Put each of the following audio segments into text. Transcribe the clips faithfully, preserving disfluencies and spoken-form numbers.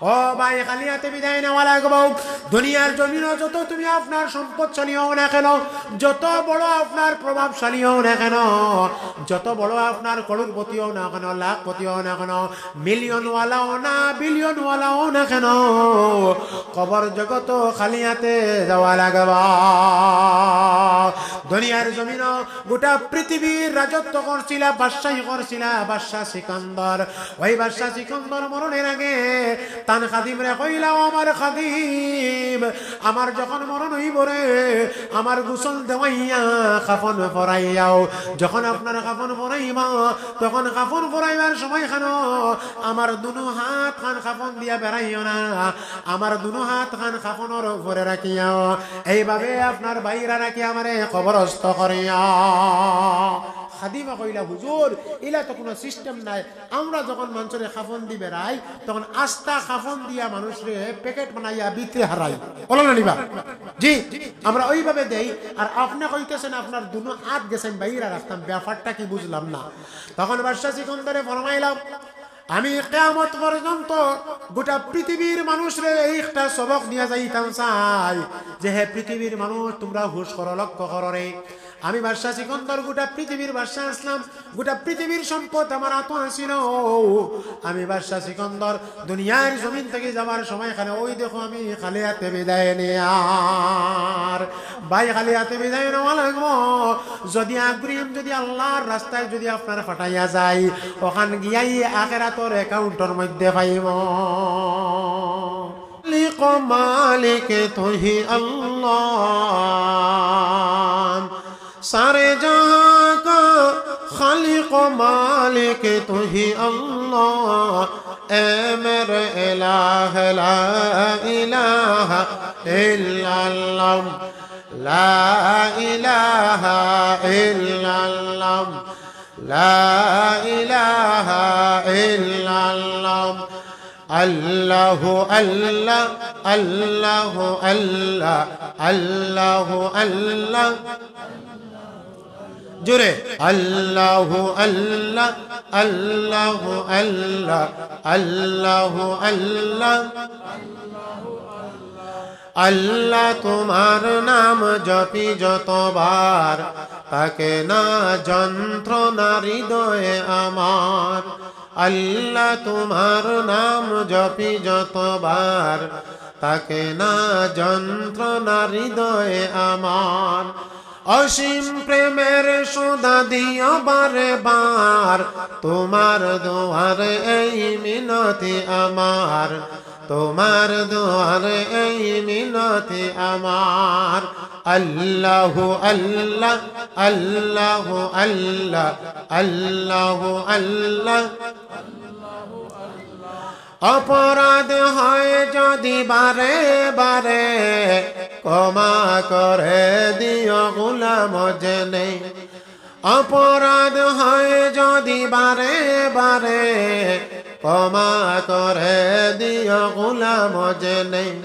ও ভাই, খালি হাতে বিদায় নেওয়া লাগবো। দুনিয়ার জমিনো যত তুমি আপনার সম্পদশালী হও না কেন, যত বড় আপনার প্রভাবশালী হও না কেন, যত বড় আপনার করোড়পতি হও না কেন, লাখপতি হও না কেন, মিলিয়নওয়ালা হও না, বিলিয়নওয়ালা হও না কেন, কবর জগতো খালি হাতে যাওয়া লাগবো। দুনিয়ার জমিনো গোটা পৃথিবীর রাজত্ব করছিলা, বাদশাহী করছিলা বাদশাহ সিকন্দর। ওই বাদশাহ সিকন্দর মরণের আগে তান খাদিমরে কইলা, "ও আমার খাদিম, আমার যখন মরণ অইবো রে, আমার গোসল দেওয়াইয়া কাফন পরাইয়াও। যখন আপনার কাফন পরাইবা, তখন কাফন পরাইবার সময় খানো আমার দুনো হাত খান কাফন দিয়া বেড়াইও না, আমার দুনো হাত খান কাফনর উপরে রাখিয়াও।" এইভাবে আপনার ভাইরা রাখি আমারে কবরস্থ করিয়া। খাদিমে কইলা, "হুজুর, ইলা তো কুনু সিস্টেম নাই। আমরা যখন মানষরে কাফন দি বেড়াই, তখন আস্তা কাফন দিয়া মানুষরে প্যাকেট বানাইয়া ভিতরে হারাই।" বলো না নিবা? জি, আমরা ওইভাবে দেই। আর আপনে কইতেছেন আপনার দুনো হাত গেছেন বাইরা রাখতাম, ব্যাপারটা কি বুঝলাম না। তখন বাদশা সিকন্দরে ফরমাইলাম, আমি কিয়ামত পর্যন্ত গোটা পৃথিবীর মানুষরে এই একটা সবক দিয়া যাইতাম চাই যে, হে পৃথিবীর মানুষ, তোমরা হুশ করো, লক্ষ্য করো রে। আমি বাদশা সিকন্দর গোটা পৃথিবীর বাদশা আছলাম, গোটা পৃথিবীর সম্পদ আমার আতো আছিল। আমি বাদশা সিকন্দর দুনিয়ার জমিন থাকি যাবার সময় খানো ওই দেখো আমি খালি হাতে বিদায় নেয়ার। ভাই, খালি হাতে বিদায় নেওয়া লাগবো। যদি আগ্রিম, যদি আল্লাহর রাস্তায় যদি আপনারে ফাটাইয়া যাই, ওখান গিয়াই আখেরাতর অ্যাকাউন্টর মধ্যে পাইব। খালিক মালিক তুই আল্লাহ, সারে জাহাঁ কা খালিক মালিক তুই আল্লাহ, এ মেরে ইলাহ লা ইলাহা ইল্লাল্লাহ। لا إله إلا الله، لا إله إلا الله। الله، الله، الله، الله، الله، الله। জোরে। الله، الله، الله، الله، الله، الله، الله। আল্লাহ তোমার নাম জপি যতবার, থাকে না যন্ত্রণা হৃদয়ে আমার। আল্লাহ তোমার নাম জপি যতবার, থাকে না যন্ত্রণা হৃদয়ে আমার। অসীম প্রেমের সুধা দিও বারে বার, তোমার দুয়ারে এই মিনতি আমার, তোমার দুয়ারে এই মিনতি আমার। আল্লাহু আল্লাহ, আল্লাহু আল্লাহ, আল্লাহু আল্লাহ। অপরাধ হয় যদি বারে বারে, ক্ষমা করে দিও গোলাম জেনে। অপরাধ হয় যদি বারে বারে, ক্ষমা করে দিও গোলাম জেনে।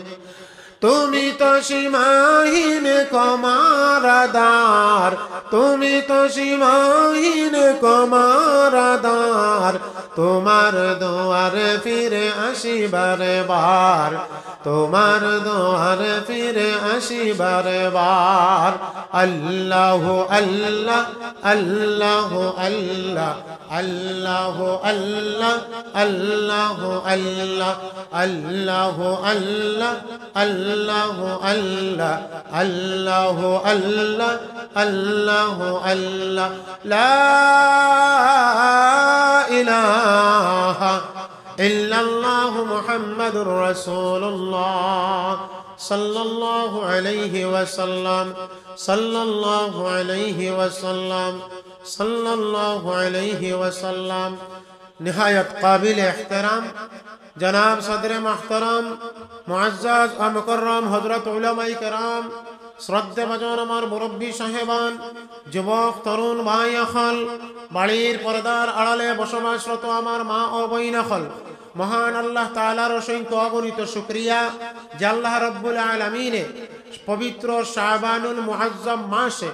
তুমি তো সীমাহীন ক্ষমার ধার, তুমি তো সীমাহীন ক্ষমার ধার। তোমার দুয়ারে ফিরে আসি বারে বার, তোমার দুয়ারে ফিরে আসি বারে বার। আল্লাহু আল্লাহ, আল্লাহু আল্লাহ, আল্লাহু আল্লাহ, আল্লাহু আল্লাহ, আল্লাহু আল্লাহ, আল্লাহু আল্লাহ, আল্লাহু আল্লাহ, আল্লাহু আল্লাহ। لا إله إلا الله محمد رسول الله صلى الله عليه وسلم، صلى الله عليه وسلم، صلى الله عليه وسلم। নিহায়ত কাবিল এহতেরাম জনাব সদরে মুহতারাম, মুআজ্জাজ ও মুকররম হযরত উলামায়ে কেরাম, শ্রদ্ধেভাজন আমার মুরব্বি সাহেবান, যুবক তরুণ ভাই অকল, বাড়ির পর্দার আড়ালে বসবাসরত আমার মা ও বইন অকল, মহান আল্লাহ তাআলার অসংখ্য অগণিত শুকরিয়া যে আল্লাহ রাব্বুল আলামিনে পবিত্র শাবানুল মুআজ্জম মাসে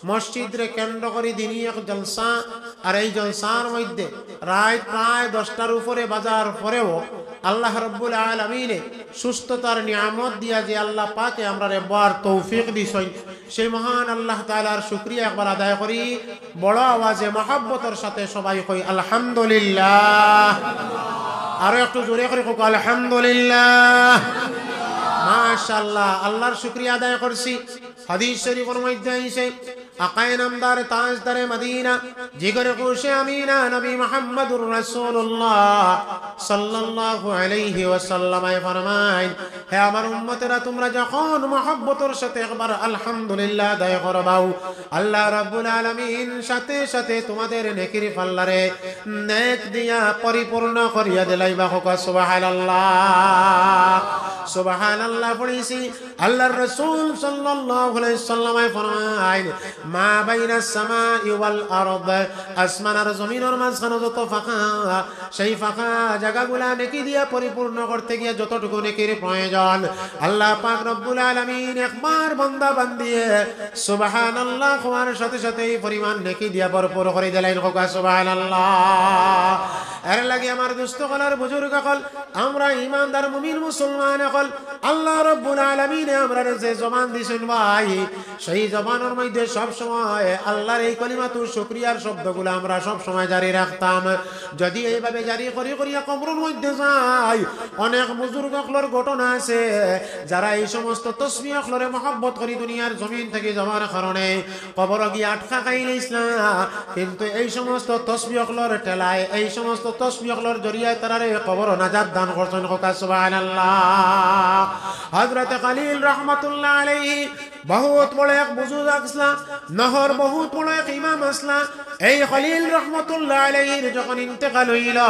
মসজিদরে কেন্দ্র করি দিনি এক জলসা, আর এই জলসার মধ্যে রাইত প্রায় দশটার উপরে বাজার পরেও আল্লাহ রব্বুল আলামিনে সুস্থতার নিয়ামত দিয়া যে আল্লাহ পাকে আমরারে বওয়ার তৌফিক দিছইন, সেই মহান আল্লাহ তাআলার শুকরিয়া একবার আদায় করি। বড় আওয়াজে মহব্বতর সাথে সবাই কই, "আলহামদুলিল্লাহ।" আরো একটু জোরে করি কউক, "আলহামদুলিল্লাহ।" মাশাআল্লাহ, আল্লাহর শুকরিয়া আদায় করছি। হাদিস শরীফর মধ্যে আইছে, আকায়ে নামদার তাজদারে মদিনা, জিগরে গোশে আমিনা নবী মুহাম্মদুর রাসূলুল্লাহ সাল্লাল্লাহু আলাইহি ওয়াসাল্লামে ফরমাইন, "হে আমার উম্মতেরা, তোমরা যখন মহব্বতর সাথে একবার আলহামদুলিল্লাহ আদায় করবাও, আল্লাহ রাব্বুল আলামিন সাথে সাথে তোমাদের নেকির পাল্লারে নেক দিয়া পরিপূর্ণ করিয়া দিলাইবা।" কউক্কা সুবহানাল্লাহ। সুবহানাল্লাহ পড়ছি। আল্লাহর রাসূল সাল্লাল্লাহু আলাইহি ওয়াসাল্লামে ফরমাইন, "মা বাইনাস সামাই ওয়াল আরদ", আসমান আর জমিনর মাঝখানো যত ফাঁকা, সেই ফাঁকা জাগাগুলা নেকি দিয়া পরিপূর্ণ করতে গিয়া যতটুকু নেকির প্রয়োজন, আল্লাহ পাক রব্বুল আলামিন একবার বান্দা বান্দিয়ে সুবহানাল্লাহ কওয়ার সাথে সাথে এই পরিমাণ নেকি দিয়া ভরপুর করি দিলাইন। কউক্কা সুবহানাল্লাহ। এর লাগি আমার দোস্ত অকল আর বুজুর্গ অকল, আমরা ইমানদার মুমিন মুসলমান অকল, আল্লাহ রব্বুল আলামিনে আমরারে যে জবান দিছইন ভাই, সেই জবানর মধ্যে সব সময় আল্লাহর এই কলিমাতু শুকরিয়ার শব্দগুলা আমরা সব সময় জারি রাখতাম। যদি এইভাবে জারি করি করিয়া কবরর মধ্যে যাই, অনেক বুজুর্গ অকলর ঘটনা আছে, যারা এই সমস্ত তসবি অকলরে মহব্বত করি দুনিয়ার জমিন থাকি যাওয়ার কারণে কবরো গিয়া আটকা খাইলাইছলা, কিন্তু এই সমস্ত তসবি অকলর ঠেলায়, এই সমস্ত তসবি অকলর জরিয়ায় তারারে কবরো নাজাত দান করছইন। কউক্কা সুবহানাল্লাহ। হযরতে খলিল রহমাতুল্লাহ আলাইহি বহুত বড় এক বুজুর্গ আছলা, নওহর বহুত বড় এক ইমাম আছলা। এই খলিল রহমাতুল্লাহ আলাইহির যখন ইন্তেকাল অইলো,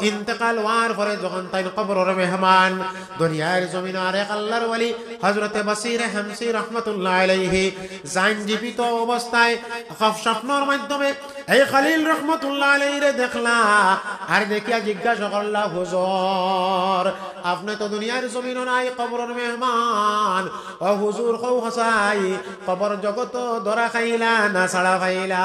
ইন্তেকাল অওয়ার পরে যখন তাইন কবরর মেহমান, দুনিয়ার জমিনো আরেক আল্লাহর ওলি হযরতে বসিরে হিমসি রহমাতুল্লাহ আলাইহি যাইন জীবিত অবস্থায় স্বপ্নর মাধ্যমে এই খলিল রহমাতুল্লাহ আলাইহিরে দেখলা, আর দেখিয়া জিজ্ঞাসা করলা, "হুজুর, আপনে তো দুনিয়ার জমিনো নাই, কবরর মেহমান। ও হুজুর, কও হাছাই, কবর জগতো ধরা খাইলা না ছাড়া পাইলা?"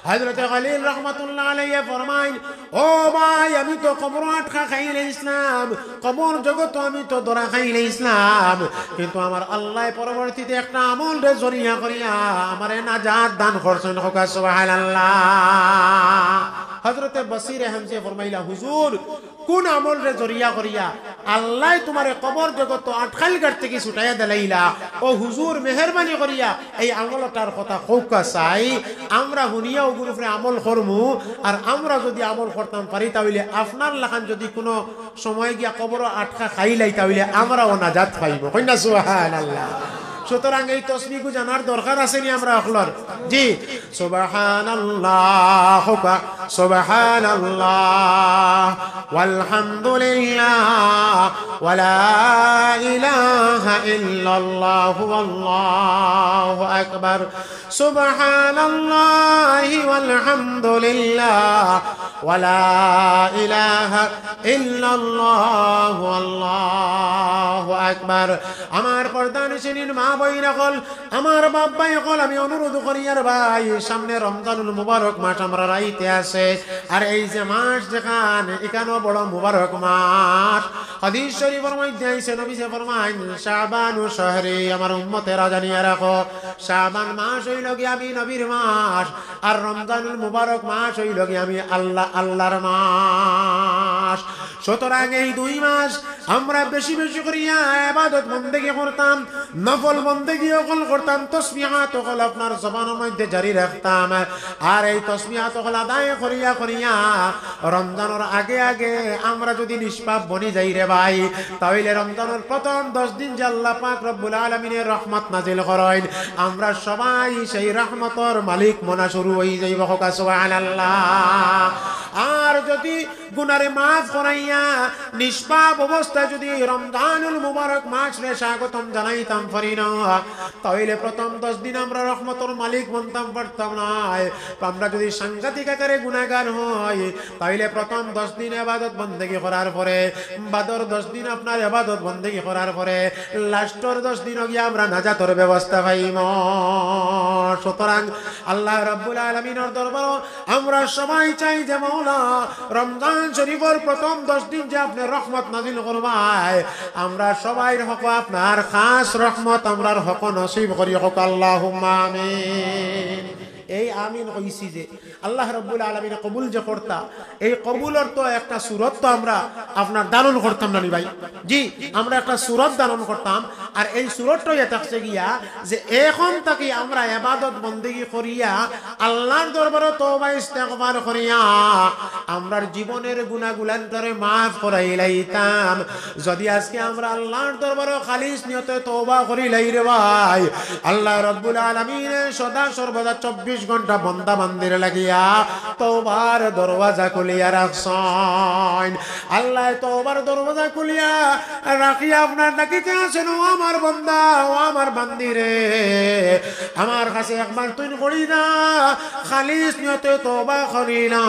হযরতে খলিল রহমাতুল্লাহ আলাইহি ফরমাইন, "ও ভাই, আমি তো কবরো আটকা খাইলাইছলাম, কবর জগতো আমি তো ধরা খাইলাইছলাম, কিন্তু আমার আল্লায় পরবর্তীতে একটা আমলরে জরিয়া করিয়া আমারে নাজাত দান করছইন।" কউক্কা সুবহানাল্লাহ। হযরতে বসিরে হিমসি ফরমাইলা, "হুজুর, কুন আমলরে জরিয়া করিয়া আল্লায় তুমারে কবর জগতো আটকাইল গার থাকি ছুটাইয়া দিলাইলা? ও হুজুর, মেহেরবানি করিয়া এই আমলটার কথা কউক্কা চাই, আমরা হুনিয়া অগুর উপরে আমল করমু, আর আমরা যুদি আমল করতাম পারি, তা অইলে আপনার লাখান যুদি কুনু সময় গিয়া কবরো আটকা খাইলাই, তা অইলে আমরাও নাজাত পাইমু।" কইন না সুবহানাল্লাহ। সুতরাং এই তসবিগু জানার দরকার আছে নি আমরা অকলর? জি। সুবহানাল্লাহ, কউক্কা সুবহানাল্লাহ, ওয়ালহামদুলিল্লাহ, ওয়ালা ইলাহা ইল্লাল্লাহু, আল্লাহু আকবার। সুবহানাল্লাহি ওয়ালহামদুলিল্লাহ, ওয়ালা ইলাহা ইল্লাল্লাহু, আল্লাহু আকবার। আমার পর্দানিশিন মা বইন অকল, আমার বাপ ভাই অকল, আমি অনুরোধ করিয়ার ভাই, সামনে রমজানুল মুবারক মাস আমরার আইতে আছে। আর এই যে মাস যেখান, ইখানও বড় মুবারক মাস। হাদিস শরীফর মধ্যে আইছে, নবীজি ফরমাইন, "শাবানু শাহরি", আমার উম্মতেরা জানিয়া রাখো, শাবান মাস অইলো গিয়া আমি নবীর মাস, আর রমজানুল মুবারক মাস অইলো গিয়া আমি আল্লাহ, আল্লাহর মাস। সুতরাং এই দুই মাস আমরা বেশি বেশি করিয়া ইবাদত বন্দেগি করতাম, নফল বন্দেগি অকল করতাম, তসবিহাত অকল আপনার জবানর মধ্যে জারি রাখতাম। আর এই তসবিহাত অকল আদায় করিয়া করিয়া রমজানর আগে আগে আমরা যুদি নিষ্পাপ বনি যাই রে ভাই, তা অইলে রমজানর প্রথম দশ দিন যে আল্লাহ পাক রব্বুল আলামিনে রহমত নাজিল করইন, আমরা সবাই সেই রহমতর মালিক মনা শুরু অই যাইবো। কউক্কা সুবহানাল্লাহ। আর যুদি গুনারে মাফ করাইয়া নিষ্পাপ অবস্থায় যুদি রমজানুল মুবারক মাসরে স্বাগতম জানাইতাম পারি না, তা অইলে প্রথম দশ দিন আমরা রহমতর মালিক বনতাম পারতাম নায়। আমরা যুদি সাংঘাতিক আকারে গুনাগার অই, তা অইলে প্রথম দশ দিন ইবাদত বন্দেগি করার পরে, বাদর দশ দিন আপনার ইবাদত বন্দেগি করার পরে, লাস্টর দশ দিনও গিয়া আমরা নাজাতর ব্যবস্থা পাইমু। সুতরাং আল্লাহ রাব্বুল আলামিনর দরবারো আমরা সবাই চাই যে, "মওলা, রমজান শরীফর প্রথম দশ দিন যে আপনে রহমত নাজিল করবায়, আমরা সবাইর হকো আপনার খাস রহমত আমরার হকো নসিব করিও, কউক্কা আল্লাহুম্মা আমিন। এই আমিন কইছি যে আল্লাহ রব্বুল আলামিনে কবুল যে করতা, এই কবুলর তো একটা সুরত তো আমরা আপনার ধারণ করতাম না নি ভাই? জি, আমরা একটা সুরত ধারণ করতাম। আর এই সুরতটা ইয়া থাকছে গিয়া যে এখন থাকি আমরা ইবাদত বন্দেগি করিয়া আল্লাহর দরবারো তওবা ইস্তেগফার করিয়া আমরার জীবনের গুনাগুলানরে মাফ করাইলাইতাম। যদি আজকে আমরা আল্লাহর দরবারো খালিস নিয়তে তওবা করিলাই রে ভাই, আল্লাহ রব্বুল আলামিনে সদা সর্বদা চব্বিশ ঘন্টা বন্দা বান্দির লাগিয়া তওবার দরওয়াজা খুলিয়া রাখছইন। আল্লায় তওবার দরওয়াজা খুলিয়া রাখিয়া আপনার ডাকিতে আছেন, "ও আমার বন্দা, ও আমার বান্দিরে, আমার কাছে একবার তুই করি না, খালিস নিয়তে তওবা করি না।"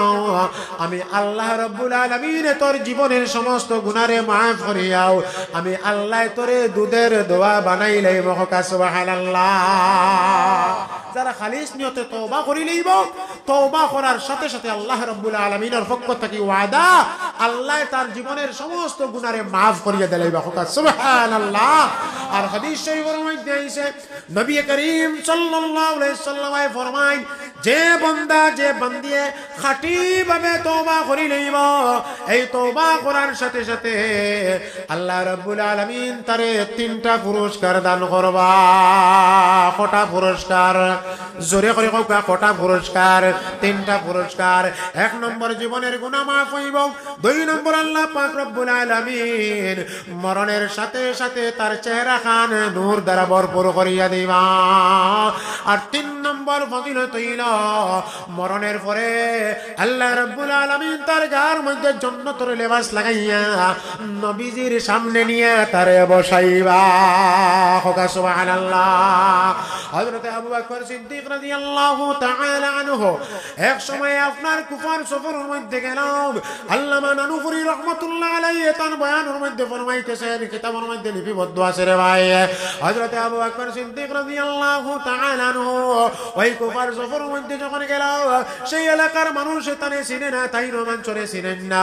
আমি আল্লাহ রব্বুল আলামিনে তোর জীবনের সমস্ত গুনারে মাফ করিয়াও আমি আল্লায় তোরে দুধের দোয়া বানাইলাইমু, কউক্কা সুবহানাল্লাহ। যারা খালিস নিয়তে তওবা করিলাইবো, তওবা করার সাথে সাথে আল্লাহ রব্বুল আলামিনর পক্ষ থাকি ওয়াদা, আল্লায় তার জীবনের সমস্ত গুনারে মাফ করিয়া দিলাইবা, কউক্কা সুবহানাল্লাহ। আর হাদিস শরীফর মধ্যে আইছে, নবী করিম সাল্লাল্লাহু আলাইহি ওয়াসাল্লামে ফরমাইন, যে বন্দা, যে বান্দিয়ে খাঁটিভাবে তওবা করিলাইবো, এই তওবা করার সাথে সাথে আল্লাহ রাব্বুল আলামিন তারে তিনটা পুরস্কার দান করবা। কটা পুরস্কার? জোরে করি কউক্কা, কটা পুরস্কার? তিনটা পুরস্কার। এক নম্বর, জীবনের গুনাহ মাফ অইবো। দুই নম্বর, আল্লাহ পাক রব্বুল আলামিন মরণের সাথে সাথে তার চেহারা খান নূর দ্বারা ভরপুর করিয়া দিবা। আর তিন নম্বর ফজিলত অইলো, মরণের পরে আল্লাহ রাব্বুল আলামিন তার গার মধ্যে জন্নতর লেবাস লাগাইয়া নবীজির সামনে নিয়া তারে বসাইবা। কউক্কা সুবহানাল্লাহ। হযরতে আবু বকর সিদ্দিক রাদিয়াল্লাহু তাআলা আনহু এক সময় আপনার কুফার সফরর মধ্যে গেলা। আল্লামা নানুপুরি রহমতুল্লাহ আলাইহি তান বয়ানর মধ্যে ফরমাইতেছেন, কিতাবর মধ্যে লিপিবদ্ধ আছে রে ভাই, হযরতে আবু বকর সিদ্দিক রাদিয়াল্লাহু তাআলা আনহু ওই কুফার সফরর মধ্যে যখন গেলা, সেই এলাকার মানুষ তারে চিনে না, তাইন মানষরে চিনে না।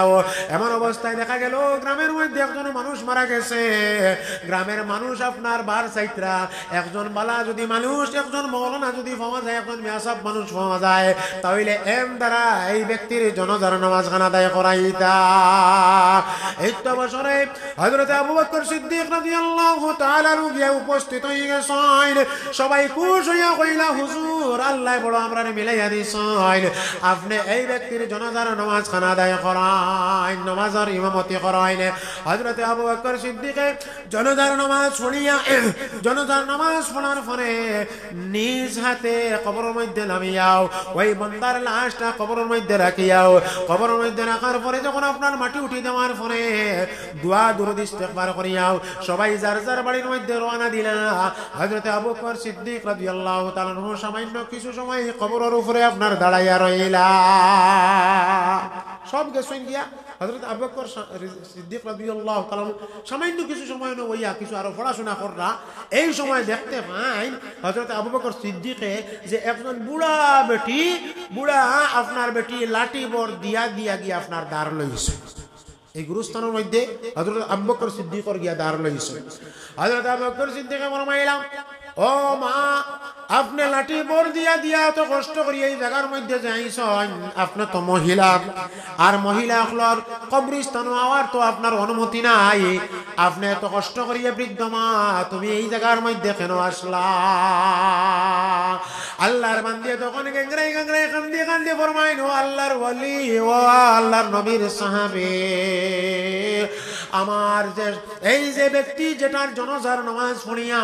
এমন অবস্থায় দেখা গেল, গ্রামের মধ্যে একজন মানুষ মারা গেছে। গ্রামের মানুষ আপনার বার চাইতরা, একজন বালা যদি মানুষ, একজন মৌলানা যদি পাওয়া যায়, একজন মিয়াসাব মানুষ পাওয়া যায়, তাইলে এন দ্বারা এই ব্যক্তির জানাজার নামাজ খান আদায় করাইতা। এই তো অবসরে হযরতে আবু বকর সিদ্দিক রাদিয়াল্লাহু তাআলা আনহু গিয়া উপস্থিত অইগেছইন। সবাই খুশ অইয়া কইলা, "হুজুর, আল্লায় বড় আমরারে মিলাইয়া দিছইন, আপনে এই ব্যক্তির জানাজার নামাজ খান আদায় করাইন, নামাজর ইমামতি করাইন।" হযরতে আবু বকর সিদ্দিকে জানাজার নামাজ পড়িয়া, জানাজার নামাজ পড়ার পরে নিজ হাতে কবরর মধ্যে নামিয়াও, ওই বন্দার লাশটা কবরর মধ্যে রাখিয়াও, কবরর মধ্যে রাখার পরে যখন আপনার মাটি উঠি দেওয়ার পরে দোয়া দুরুদ ইস্তেগফার করিয়াও, সবাই যার যার বাড়ির মধ্যে রওয়ানা দিলা। হযরতে আবু বকর সিদ্দিক রাদিয়াল্লাহু তাআলা আনহু সামান্য কিছু সময় কবরর উপরে আপনার দাঁড়াইয়া রইলা। সব গেছইন গিয়া, হযরত আবু বকর সা-, রি-, সিদ্দিক রাদিয়াল্লাহু তাআলা আনহু সামান্য কিছু সময় নু বইয়া কিছু আরো পড়াশোনা কররা। এই সময় দেখতে পাইন হযরত আবু বকর সিদ্দিকে যে একজন বুড়া বেটি, বুড়া আপনার বেটি লাঠি বর দিয়া দিয়া গিয়া আপনার দাঁড় লইছে। এই গুরুস্থানর মধ্যে হযরত আবু বকর সিদ্দিকর গিয়া দাঁড় লইছে। হযরত আবু বকর সিদ্দিকে ফরমাইলা, "ও মা, আপনে লাঠি বর দিয়া দিয়া অত কষ্ট করি এই জাগার মধ্যে যে আইছইন, আপনে তো মহিলা, আর মহিলা অকলর কবরস্থানো আওয়ার তো আপনার অনুমতি নাই। আপনে অত কষ্ট করিয়া বৃদ্ধ মা, তুমি এই জাগার মধ্যে কেন আসলা?" আল্লাহর বান্দিয়ে তখন গেংরাই গেংরাই কান্দি কান্দি ফরমাইন, "ও আল্লাহর ওলি, ও আল্লাহর নবীর সাহাবী, আমার যে, এই যে ব্যক্তি যেটার জানাজার নামাজ পড়িয়া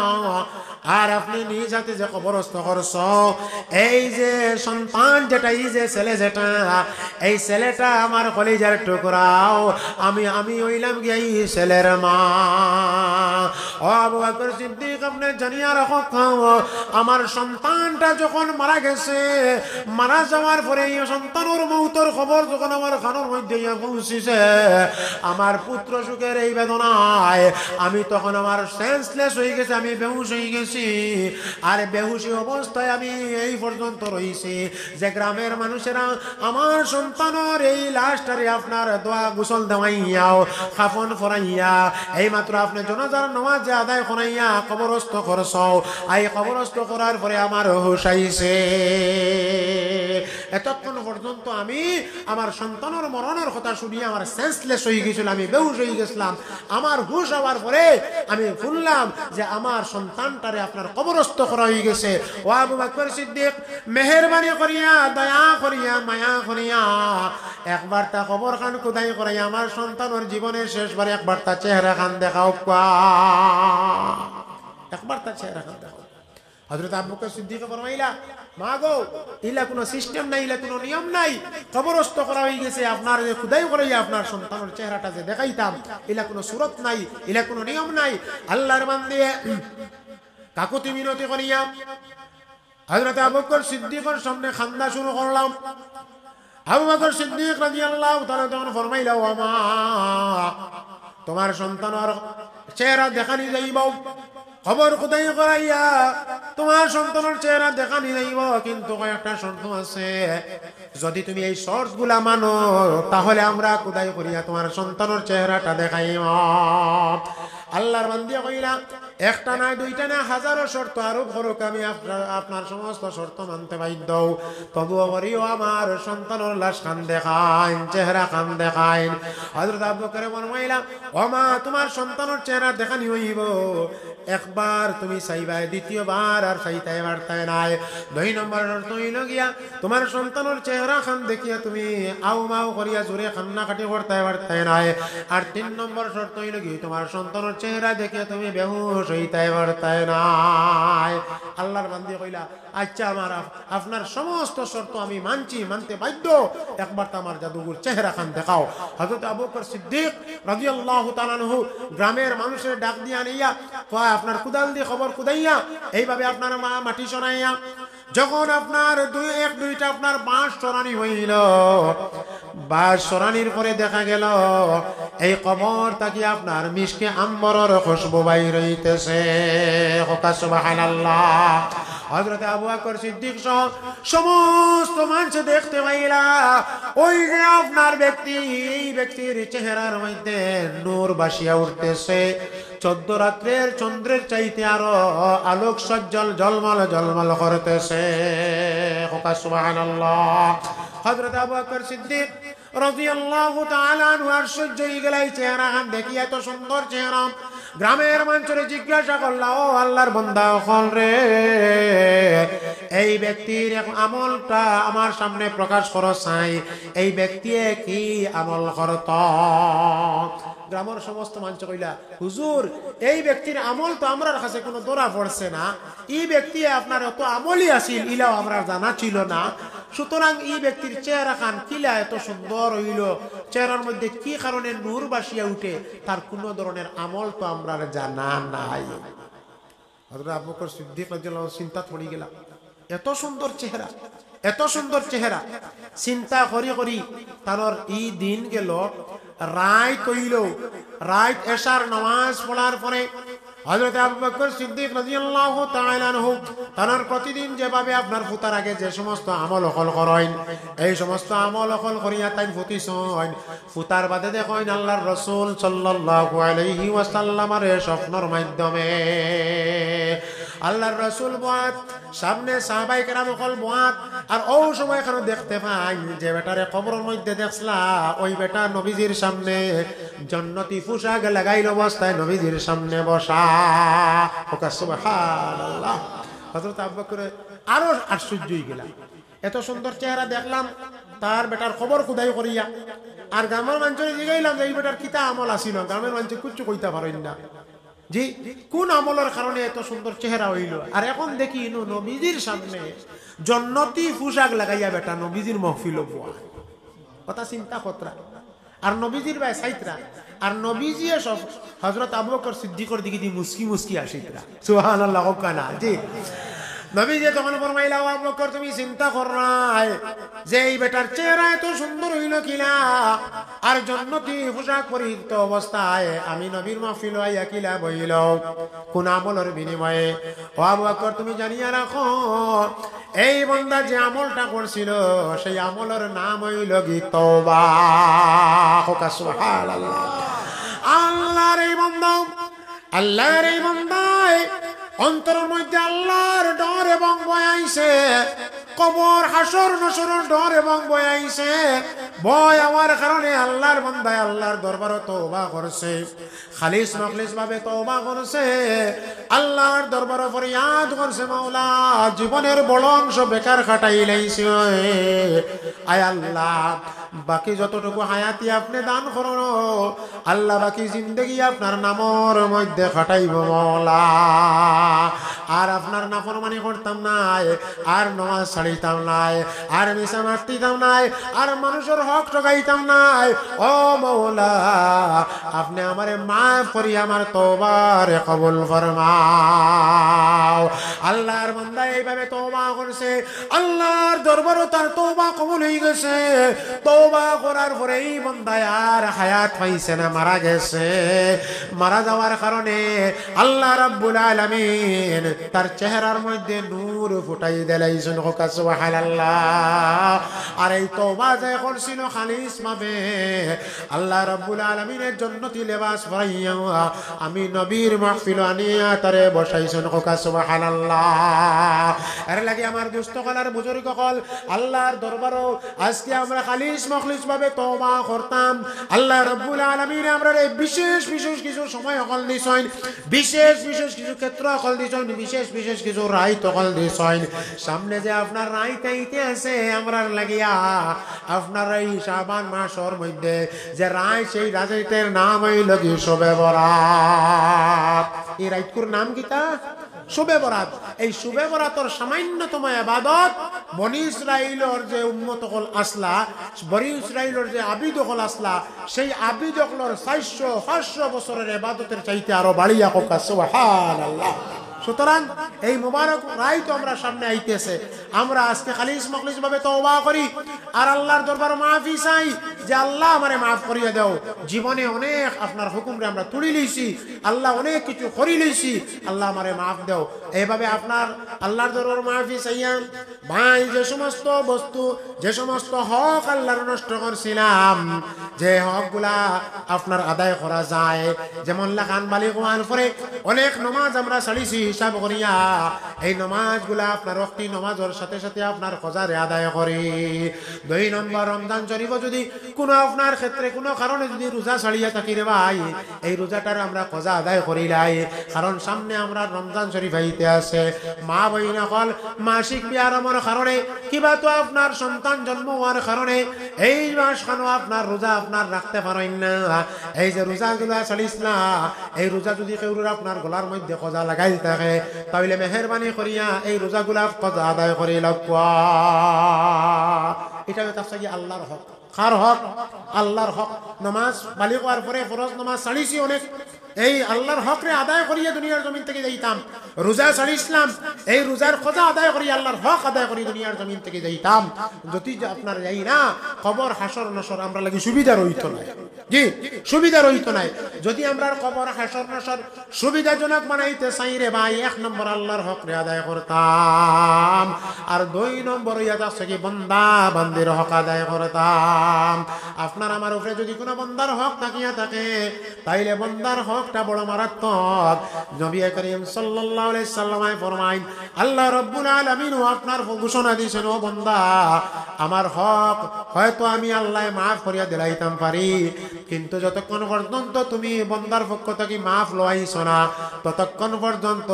আর আপনে নিজ হাতে যে কবরস্থ করছো, এই যে সন্তান যেটা, এই যে ছেলে যেটা, এই ছেলেটা আমার কলিজার টুকরাও, আমি, আমি অইলাম গিয়া এই ছেলের মা।" ও আবু বকর সিদ্দিক, আপনে জানিয়া রাখো, আমার সন্তানটা যখন মারা গেছে, মারা যাওয়ার পরে এই সন্তানর মৌতর খবর যখন আমার কানর মধ্যে আইয়া পৌঁছিছে, আমার পুত্র সুখে এই বেদনায় আমি তখন আমার সেন্সলেস হয়ে গেছি, আমি বেহুশ হয়ে গেছি। আর বেহুশি অবস্থায় আমি এই পর্যন্ত রইছি যে গ্রামের মানুষেরা আমার সন্তানর এই লাশটারে আপনার দোয়া গোসল দেওয়াইয়াও, কাফন পরাইয়া, এইমাত্র আপনে জনাজার নামাজ আদায় করাইয়া কবরস্থ করছাও। এই কবরস্থ করার পরে আমার হুশ আইছে। এতক্ষণ পর্যন্ত আমি আমার সন্তানর মরণর কথা শুনিয়া আমার সেন্সলেস হয়ে গেছিল, আমি বেহুশ হয়ে গেছিলাম। আমার হুশ আওয়ার পরে আমি শুনলাম যে আমার সন্তানটারে আপনার কবরস্থ করা হয়ে গেছে। ও আবু বকর সিদ্দিক, মেহেরবানি করিয়া, দয়া করিয়া, মায়া করিয়া একবার তা কবর খান খুদাই করাইয়া আমার সন্তানর জীবনের শেষবার একবার তা চেহারা খান দেখাও। একবার তা চেহারা খান দেখাও। হযরত আবু বকর সিদ্দিকে ফরমাইলা, "মা গো, ইলা কোনো সিস্টেম নাই, ইলা কোনো নিয়ম নাই। কবরস্থ করা হয়ে গেছে, আপনার যে খুদাই করাইয়া আপনার সন্তানর চেহারাটা যে দেখাইতাম, ইলা কোনো সুরত নাই, ইলা কোনো নিয়ম নাই।" আল্লাহর বান্দে কাকুতি মিনতি করিয়া হযরত আবু বকর সিদ্দিকর সামনে কান্দা শুরু করলাম। আবু বকর সিদ্দিক রাদিয়াল্লাহু তাআলা তখন ফরমাইলা, "ও মা, তোমার সন্তানর চেহারা দেখানি যাইব, কবর খুদাই করাইয়া তোমার সন্তানর চেহারা দেখানি যাইব, কিন্তু কয়েকটা শর্ত আছে। যদি তুমি এই শর্তগুলা মানো, তাহলে আমরা খুদাই করিয়া তোমার সন্তানর চেহারাটা দেখাইব।" আল্লাহর বান্দিয়ে কইলা, "একটা না, দুইটা না, হাজারো শর্ত আরোপ করুক, আমি আপনার, আপনার সমস্ত শর্ত মানতে বাধ্য। তবুও করিও আমার সন্তানর লাশ খান দেখাইন, চেহারা খান দেখাইন।" হযরত আবু বকরে ফরমাইলা, "ও মা, তোমার সন্তানর চেহারা দেখানি হইব। একবার তুমি চাইবায়, দ্বিতীয়বার আর চাইতায় পারতায় নায়। দুই নম্বর শর্ত হইল গিয়া, তোমার সন্তানর চেহারা খান দেখিয়া তুমি আউ মাউ করিয়া জোরে কান্নাকাটি করতায় পারতায় নায়। আর তিন নম্বর শর্ত হইল কি, তোমার সন্তানর চেহারা দেখিয়া তুমি বেহুশ হইতায় পারতায় নায়।" আল্লাহর বান্দি কইলা, "আচ্ছা, আমার আপ-, আপনার সমস্ত শর্ত আমি মানছি, মানতে বাধ্য, একবার তো আমার জাদুগুর চেহারা খান দেখাও।" হযরত আবু বকর সিদ্দিক রাদিয়াল্লাহু তাআলা আনহু গ্রামের মানুষের ডাক দিয়া আনিয়া কয়, "আপনার কুদাল দি কবর কুদাইয়া এইভাবে আপনার মা-, মাটি সরাইয়া যখন আপনার দুই, এক দুইটা আপনার বাঁশ সরানি হইল, বাঁশ সরানির পরে দেখা গেল এই কবর থাকি আপনার মিশকে আম্বরর খুশবু বাইর হইতেছে।" কউক্কা সুবহানাল্লাহ। হযরত আবু বকর সিদ্দিক সহ সমস্ত মানুষ দেখতে পাইলা, ওই যে আপনার ব্যক্তি, এই ব্যক্তির চেহারার মধ্যে নূর ভাসিয়া উঠতেছে। চোদ্দ রাত্রের চন্দ্রের চাইতে আরো আলোক সজ্জল ঝলমল ঝলমল করতেছে। কউক্কা সুবহানাল্লাহ। হযরত আবু বকর সিদ্দিক রাদিয়াল্লাহু তাআলা আনহু আশ্চর্য হয়ে গেলা এই চেহারা খান দেখিয়া, এত সুন্দর চেহারা। গ্রামের মানুষরে জিজ্ঞাসা করলা, "ও আল্লাহর বান্দা অকল রে, এই ব্যক্তির এক আমলটা আমার সামনে প্রকাশ করো চাই, এই ব্যক্তিয়ে কি আমল করত?" গ্রামের সমস্ত মানুষ কইলা, "হুজুর, এই ব্যক্তির আমল তো আমরার কাছে কোনো ধরা পড়ছে না, এই ব্যক্তি আপনার অত আমলি আছিল, ইলাও আমরার জানা ছিল না। সুতরাং এই ব্যক্তির চেহারা খান কিলা এত সুন্দর হইল, চেহারার মধ্যে কি কারণে নূর ভাসিয়া উঠে, তার কোনো ধরনের আমল তো আমরার জানা নাই।" হযরত আবু বকর সিদ্দিক রাদিয়াল্লাহু আনহু চিন্তাত পড়ি গেলা, এত সুন্দর চেহারা, এত সুন্দর চেহারা। চিন্তা করি করি তানর ই দিন গেল, রাইত হইল। রাইত এশার নামাজ পড়ার পরে হযরত আবু বকর সিদ্দিক রাদিয়াল্লাহু তাআলা আনহু তানর প্রতিদিন যেভাবে আপনার ফুতার আগে যে সমস্ত আমল অকল করইন, এই সমস্ত আমল অকল করিয়া তাইন ফুতিছইন। ফুতার বাদে দেখইন আল্লাহর রাসূল সাল্লাল্লাহু আলাইহি ওয়াসাল্লামরে স্বপ্নর মাধ্যমে। আল্লাহর রাসূল বওয়াত, সামনে সাহাবায়ে কেরাম অকল বওয়াত, আর অউ সময় খানো দেখতে পাইন যে বেটারে কবরর মধ্যে দেখছলা, ওই বেটা নবীজির সামনে জন্নতি পোশাক লাগাইল অবস্থায় নবীজির সামনে বসা। কউক্কা সুবহানাল্লাহ। হযরত আবু বকরে আরো আশ্চর্য হয়ে গেলা, এত সুন্দর চেহারা দেখলাম, তার বেটার কবর খুদাই করিয়া। আর গ্রামের মানুষরে জিগাইলাম যে, "এই বেটার কিতা আমল আছিল?" গ্রামের মানুষে কিচ্ছু কইতা পারইন না। জি, কোন আমলর কারণে এত সুন্দর চেহারা হইল? আর এখন দেখি ইনো নবীজির সামনে জন্নতি পোশাক লাগাইয়া বেটা নবীজির মহফিলো বওয়া। কথা চিন্তা কররা। আর নবীজির বায় চাইতরা। আর নবীজিয়ে সব হযরত আবু বকর সিদ্দিকর দিকে দি মুস্কি মুস্কি আসিতরা। সুবহানাল্লাহ, কউক্কা না? জি। নবীজি তখন ফরমাইলা, "ও আবু বকর, তুমি চিন্তা কররায় যে এই বেটার চেহারা এত সুন্দর অইলো কিলা, আর জন্নতি পোশাক পরিহিত অবস্থায় আমি নবীর মাহফিলো আইয়া কিলা বইলো, কোন আমলর বিনিময়ে?" ও আবু বকর, তুমি জানিয়া রাখো, এই বান্দা যে আমলটা করছিল, সেই আমলর নাম অইলো গি তওবা। কউক্কা সুবহানাল্লাহ। আল্লাহর এই বান্দা, আল্লাহর এই বান্দায় অন্তরর মধ্যে আল্লাহর ডর এবং ভয় আইছে, কবর হাশর নশরর ডর এবং ভয় আইছে। ভয় আওয়ার কারণে আল্লাহর বান্দায় আল্লাহর দরবারো তওবা করছে, খালিস মখলিস ভাবে তওবা করছে, আল্লাহর দরবারো ফরিয়াদ করছে, "মাওলা, জীবনের বড় অংশ বেকার কাটাইলাইছি, আয় আল্লাহ, বাকি যতটুকু হায়াতি আপনে দান করো, আল্লাহ, বাকি জিন্দেগি আপনার নামর মধ্যে কাটাইবো মাওলা। আর আপনার নাফরমানি করতাম নায়, আর নমাজ ছাড়িতাম নায়, আর মিছা মাতিতাম নায়, আর মানুষর হক ঠগাইতাম নায়। ও মাওলা, আপনে আমারে মাফ করি আমার তওবারে কবুল ফরমাও।" আল্লাহর বান্দা এইভাবে তওবা করছে, আল্লাহর দরবারো তার তওবা কবুল অইগেছে। তওবা করার পরে এই বান্দায় আর হায়াত পাইছে না, মারা গেছে। মারা যাওয়ার কারণে আল্লাহ রাব্বুল আলামিন তার চেহারার মধ্যে নূর ফুটাই দিলাইছইন। কউক্কা সুবহানাল্লাহ। আর এই তওবা যে করছিল খালিস ভাবে, আল্লাহ রাব্বুল আলামিনে জন্নতি লেবাস পরাইয়া আমি নবীর মাহফিলো আনিয়া তারে বসাইছইন। কউক্কা সুবহানাল্লাহ। এর লাগি আমার দোস্ত অকল আর বুজুর্গ অকল, আল্লাহর দরবারো আজকে আমরা খালিস মখলিস ভাবে তওবা করতাম। আল্লাহ রাব্বুল আলামিনে আমরারে বিশেষ বিশেষ কিছু সময় অকল দিছইন, বিশেষ বিশেষ কিছু ক্ষেত্র অকল দিছইন, বিশেষ বিশেষ কিছু রাইত অকল দিছইন। সামনে যে আপনার রাইত আইতে আছে আমরার লাগিয়া, আপনার এই শাবান মাসর মধ্যে যে রাইত, সেই রাইতর নাম অইলো গি শবে বরাত। এই রাইতকুর নাম কিতা? শবে বরাত। এই শবে বরাতর সামান্যতম ইবাদত বনি ইসরাইলর যে উম্মত অকল আছলা, বনি ইসরাইলর যে আবিদ অকল আছলা, সেই আবিদ অকলর চাইরশো পাঁচশো বছরর ইবাদতর চাইতে আরো বাড়িয়া। কউক্কা সুবহানাল্লাহ। সুতরাং এই মুবারক রাইত আমরা সামনে আইতেছে, আমরা আজকে খালিস মখলিস ভাবে তওবা করি আর আল্লাহর দরবারো মাফি চাই যে, "আল্লাহ, আমারে মাফ করিয়া দেও, জীবনে অনেক আপনার হুকুমরে আমরা তুড়ি লইছি, আল্লাহ, অনেক কিছু করি লইছি, আল্লাহ, আমারে মাফ দেও।" এইভাবে আপনার আল্লাহর দরবারো মাফি চাইয়া ভাই, যে সমস্ত বস্তু, যে সমস্ত হক আল্লাহর নষ্ট করছিলাম, যে হকগুলা আপনার আদায় করা যায়, যেমন লাখান বালিগ অওয়ার পরে অনেক নমাজ আমরা ছাড়িছি হিসাব করিয়া, এই নমাজগুলা আপনার ওয়াক্তি নমাজর সাথে সাথে আপনার কাজারে আদায় করি। দুই নম্বর, রমজান শরীফো যদি কোনো আপনার ক্ষেত্রে কোনো কারণে যদি রোজা ছাড়িয়া থাকি রে ভাই, এই রোজাটার আমরা কাজা আদায় করিলাই, কারণ সামনে আমরা রমজান শরীফ আইতে আছে। মা বইন অকল, মাসিক বিয়ারমর কারণে কিবা তো আপনার সন্তান জন্ম অওয়ার কারণে এই মাসখানো আপনার রোজা আপনার রাখতে পারইন না। এই যে রোজাগুলা ছাড়িছলা, এই রোজা যদি কেউরর আপনার গলার মধ্যে কাজা লাগাইল থাকে, তাইলে মেহেরবানি করিয়া এই রোজাগুলা কাজা আদায় করিলাউক্কা। ইটা অইতাছে গি আল্লাহর হক। কার হক? আল্লাহর হক। নমাজ, বালিগ অওয়ার পরে ফরজ নমাজ ছাড়িছি অনেক, এই আল্লাহর হকরে আদায় করিয়া দুনিয়ার জমিন থাকি যাইতাম। রোজা ছাড়িছলাম, এই রোজার কাজা আদায় করি, আল্লাহর হক আদায় করি দুনিয়ার জমিন থাকি যাইতাম। যদি যে আপনার যাই না, কবর হাশর নশর আমরার লাগি সুবিধা রইতো নায়। জি, সুবিধা রইতো নায়। যদি আমরার কবর হাশর নশর সুবিধাজনক বানাইতে চাই রে ভাই, এক নম্বর আল্লাহর হকরে আদায় করতাম, আর দুই নম্বর অইয়া যাচ্ছে কি বন্দা বান্দির হক আদায় করতাম। আপনার আমার উপরে যদি কোনো বন্দার হক থাকিয়া থাকে, তাইলে বন্দার হকটা বড় মারাত্মক। নবী করিম সাল্লাল্লাহু আলাইহি সাল্লামে ফরমাইন, আল্লাহ রাব্বুল আলামিনও আপনার ঘোষণা দিয়েছেন, "ও বন্দা, আমার হক হয়তো আমি আল্লাহ মাফ করিয়া দিলাইতাম পারি, কিন্তু যতক্ষণ পর্যন্ত তুমি বন্দার পক্ষ থাকি মাফ লওয়াইছো না, ততক্ষণ পর্যন্ত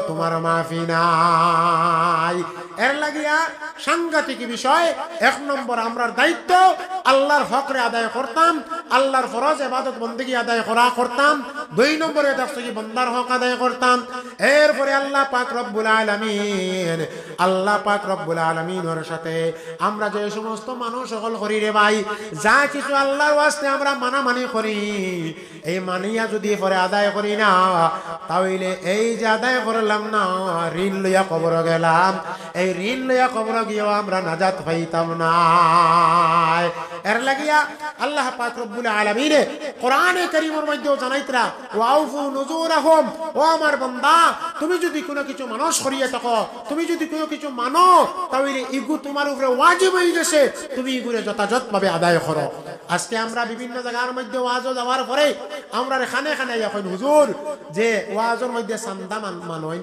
তোমার মাফি নাই।" এর লাগিয়া সাংঘাতিক বিষয়। এক নম্বর, আমরার দায়িত্ব আল্লাহর হকরে আদায় করতাম, আল্লাহর ফরজ ইবাদত বন্দেগি আদায় করা করতাম। দুই নম্বরে থাকছে কি বন্দার হক আদায় করতাম। এরপরে আল্লাহ পাক রব্বুল আলামিন আল্লাহ পাক রব্বুল আলামিনর সাথে আমরা যে সমস্ত মানুষ অকল করি রে ভাই, যা কিছু আল্লাহর ওয়াস্তে আমরা মানামানি করি, এই মানিয়া যদি পরে আদায় করি না, তাইলে এই যে আদায় করলাম না, ঋণ লইয়া কবর গেলাম, এই ঋণ লইয়া কবর গিয়েও আমরা নাজাত পাইতাম না। এর লাগিয়া আল্লাহ পাক রব্বুল আলামিনে কোরআনে কারীমর মধ্যেও জানাইতরা, "ওয়াউফু নুজুরাহুম", ও আমার বান্দা, তুমি যদি কোনো কিছু মানুষ করিয়া থাকো, তুমি যদি কোনো কিছু মানো, তাইলে ইগু তোমার উপরে ওয়াজিব হয়ে গেছে, তুমি ইগুরে যথাযথভাবে আদায় করো। আজকে আমরা বিভিন্ন জায়গার মধ্যে ওয়াজও যাওয়ার পরে আমরা খানে খানে এখন, "হুজুর, যে ওয়াজর মধ্যে চান্দা মান-, মানইন,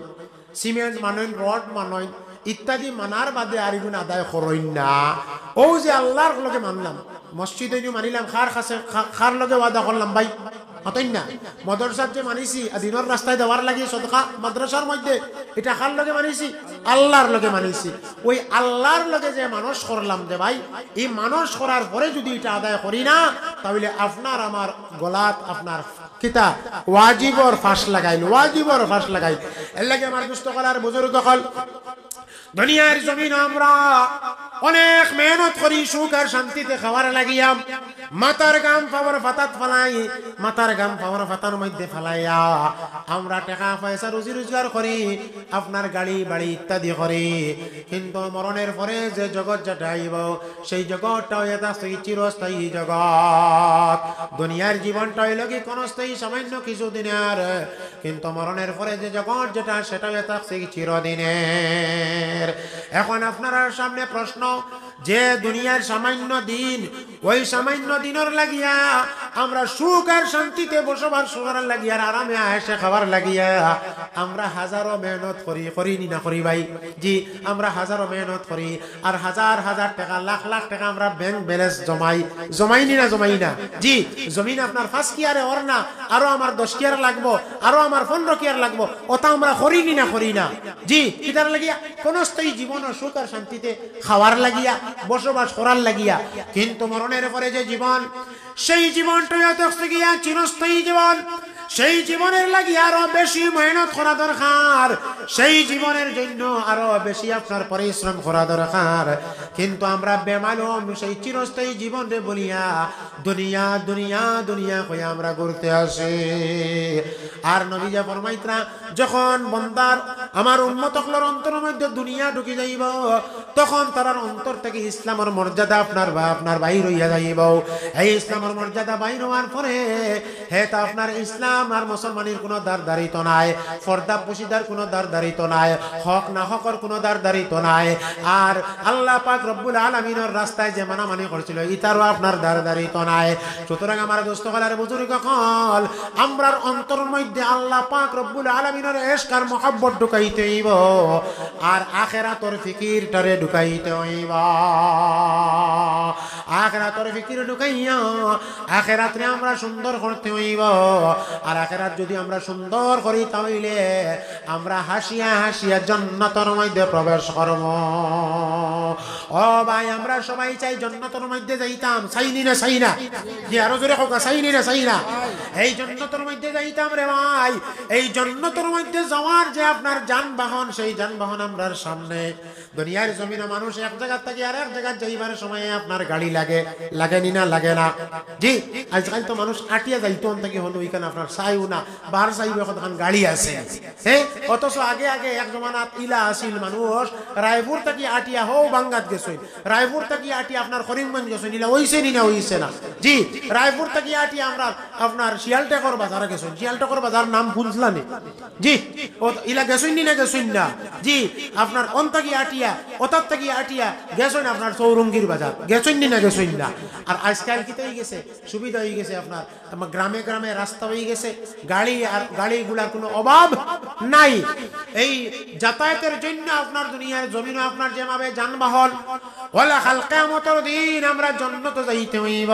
সিমেন্ট মানইন, রড মানইন ইত্যাদি মানার বাদে আর ইগুন আদায় করইন না।" ও যে আল্লাহর লগে মানলাম, মসজিদে যে মানিলাম, কার কাছে, কা-, কার লগে ওয়াদা করলাম ভাই? মাতইন না। মাদ্রাসাত যে মানিছি, আর দিনর রাস্তায় দেওয়ার লাগি সদকা মাদ্রাসার মধ্যে, এটা কার লগে মানিছি? আল্লাহর লগে মানিছি। ওই আল্লাহর লগে যে মানুষ করলাম যে ভাই, এই মানুষ করার পরে যদি এটা আদায় করি না, তাহলে আপনার আমার গলাত আপনার কিতা ওয়াজিবর ফাঁস লাগাইল, ওয়াজিবর ফাঁস লাগাইল। এর লাগি আমার দুস্থ অকল আর বুজুর্গ অকল, দুনিয়ার জমিন আমরা অনেক মেহনত করি সুখ আর শান্তিতে খাওয়ার লাগিয়া, মাথার ঘাম পাওর পাতাত ফালাই, মাথার ঘাম পাওর পাতার মধ্যে ফালাইয়া আমরা টাকা পয়সা রুজি রোজগার করি, আপনার গাড়ি বাড়ি ইত্যাদি করি, কিন্তু মরণের পরে যে জগৎ যেটা আইব, সেই জগৎটা হইয়া থাকছে চিরস্থায়ী জগৎ। দুনিয়ার জীবনটা হইল কি ক্ষণস্থায়ী, সামান্য কিছু দিনের, কিন্তু মরণের পরে যে জগৎ যেটা, সেটা হইয়া থাকছে চিরদিনের। এখন আপনার সামনে প্রশ্ন, যে দুনিয়ার সামান্য দিন, ওই সামান্য দিনর লাগিয়া আমরা সুখ আর শান্তিতে বসবাস করার লাগিয়া আর আরামে আয়েশে খাওয়ার লাগিয়া আমরা হাজারো মেহনত করি, করি নি না করি ভাই? জি, আমরা হাজারো মেহনত করি, আর হাজার হাজার টাকা, লাখ লাখ টাকা আমরা ব্যাংক ব্যালেন্স জমাই, জমাই নি না জমাই না? জি, জমিন আপনার পাঁচ কিয়ারে অর না, আরো আমার দশ কিয়ার লাগবো, আরো আমার পনেরো কিয়ার লাগবো, ওটা আমরা করি নি না করি না? জি, কিতার লাগিয়া? ক্ষণস্থায়ী জীবন ও সুখ আর শান্তিতে খাওয়ার লাগিয়া, বসবাস করার লাগিয়া। কিন্তু মরণের পরে যে জীবন, সেই জীবনটা হইয়া থাকছে গিয়া চিরস্থায়ী জীবন। সেই জীবনের লাগি আরো বেশি মেহনত করা দরকার, সেই জীবনের জন্য আরো বেশি আপনার পরিশ্রম করা দরকার। কিন্তু আমরা বেমালুম সেই চিরস্থায়ী জীবনরে বলিয়া দুনিয়া, দুনিয়া, দুনিয়া কইয়া আমরা ঘুরতে আসি। আর নবীজি ফরমাইতরা, যখন বন্দার, আমার উম্মত অকলর অন্তরর মধ্যে দুনিয়া ঢুকি যাইব, তখন তারার অন্তর থাকি ইসলামর মর্যাদা আপনার বা-, আপনার বাইর হইয়া যাইব। এই ইসলামর মর্যাদা বাইর হওয়ার পরে হে তো আপনার ইসলাম আর মুসলমানির কোনো দারদারিত নাই, পর্দা পুশিদার কোনো দারদারিত নাই, হক না হকর কোনো দারদারিত নাই। আর আল্লাহ পাক রব্বুল আলামিনর রাস্তায় যে মানামানি করছিল, ইতারও আপনার দারদারিত নাই। সুতরাং আমার দুস্থ অকল আর বুজুর্গ অকল, আমরার অন্তরর মধ্যে আল্লাহ পাক রব্বুল আলামিনর ইশক আর মহব্বত ঢুকাইতে হইব, আর আখেরাতর ফিকিরটারে ঢুকাইতে হইব। আখেরাতর ফিকির ঢুকাইয়া আখেরাতরে আমরা সুন্দর করতে হইব। আর আখেরাত যদি আমরা সুন্দর করি, তাইলে আমরা হাসিয়া হাসিয়া জান্নাতর মধ্যে প্রবেশ করব। ও ভাই, আমরা সবাই চাই জান্নাতর মধ্যে যাইতাম, চাই নি না চাই না? জি, আরো জোরে কউক্কা, চাই নি না চাই না? এই জান্নাতর মধ্যে যাইতাম রে ভাই, এই জান্নাতর মধ্যে যাওয়ার যে আপনার যানবাহন, সেই যানবাহন আমরার সামনে। দুনিয়ার জমিনো মানুষ এক জাগাত থাকি আর এক জাগাত যাইবার সময় আপনার গাড়ি লাগে, লাগে নি না লাগে না? জি, আজকাল তো মানুষ আটিয়া যাইতো অন থাকি হন ওইখান আপনার চাইও না, বার চাইবে কতখান গাড়ি আছে। হ্যাঁ, অথচ আগে আগে এক জমানাত ইলা আছিল মানুষ রায়পুর থাকি আটিয়া হউ বাঙ্গাত গেছইন, রায়পুর থাকি আটিয়া আপনার করিমগঞ্জ গেছইন, ইলা অইছে নি না অইছে না? জি, রায়পুর থাকি আটিয়া আমরা আপনার শিয়ালটেকর বাজার গেছইন, শিয়ালটেকর বাজার নাম হুনছলা নি? জি, ও ইলা গেছইন নি না গেছইন না? জি, আপনার অন থাকি আটিয়া, অতার থাকি আটিয়া গেছইন আপনার চৌরঙ্গীর বাজার, গেছইন নি না গেছইন না? আর আজকাল কিতা অই গেছে, সুবিধা অই গেছে আপনার, আমার গ্রামে গ্রামে রাস্তা অই গেছে, গাড়ি আর গাড়িগুলার কোনো অভাব নাই। এই যাতায়াতের জন্য আপনার দুনিয়ার জমিনো আপনার যেভাবে যানবাহন, ওলা কাল কিয়ামতর দিন আমরা জান্নাতো যাইতে হইব।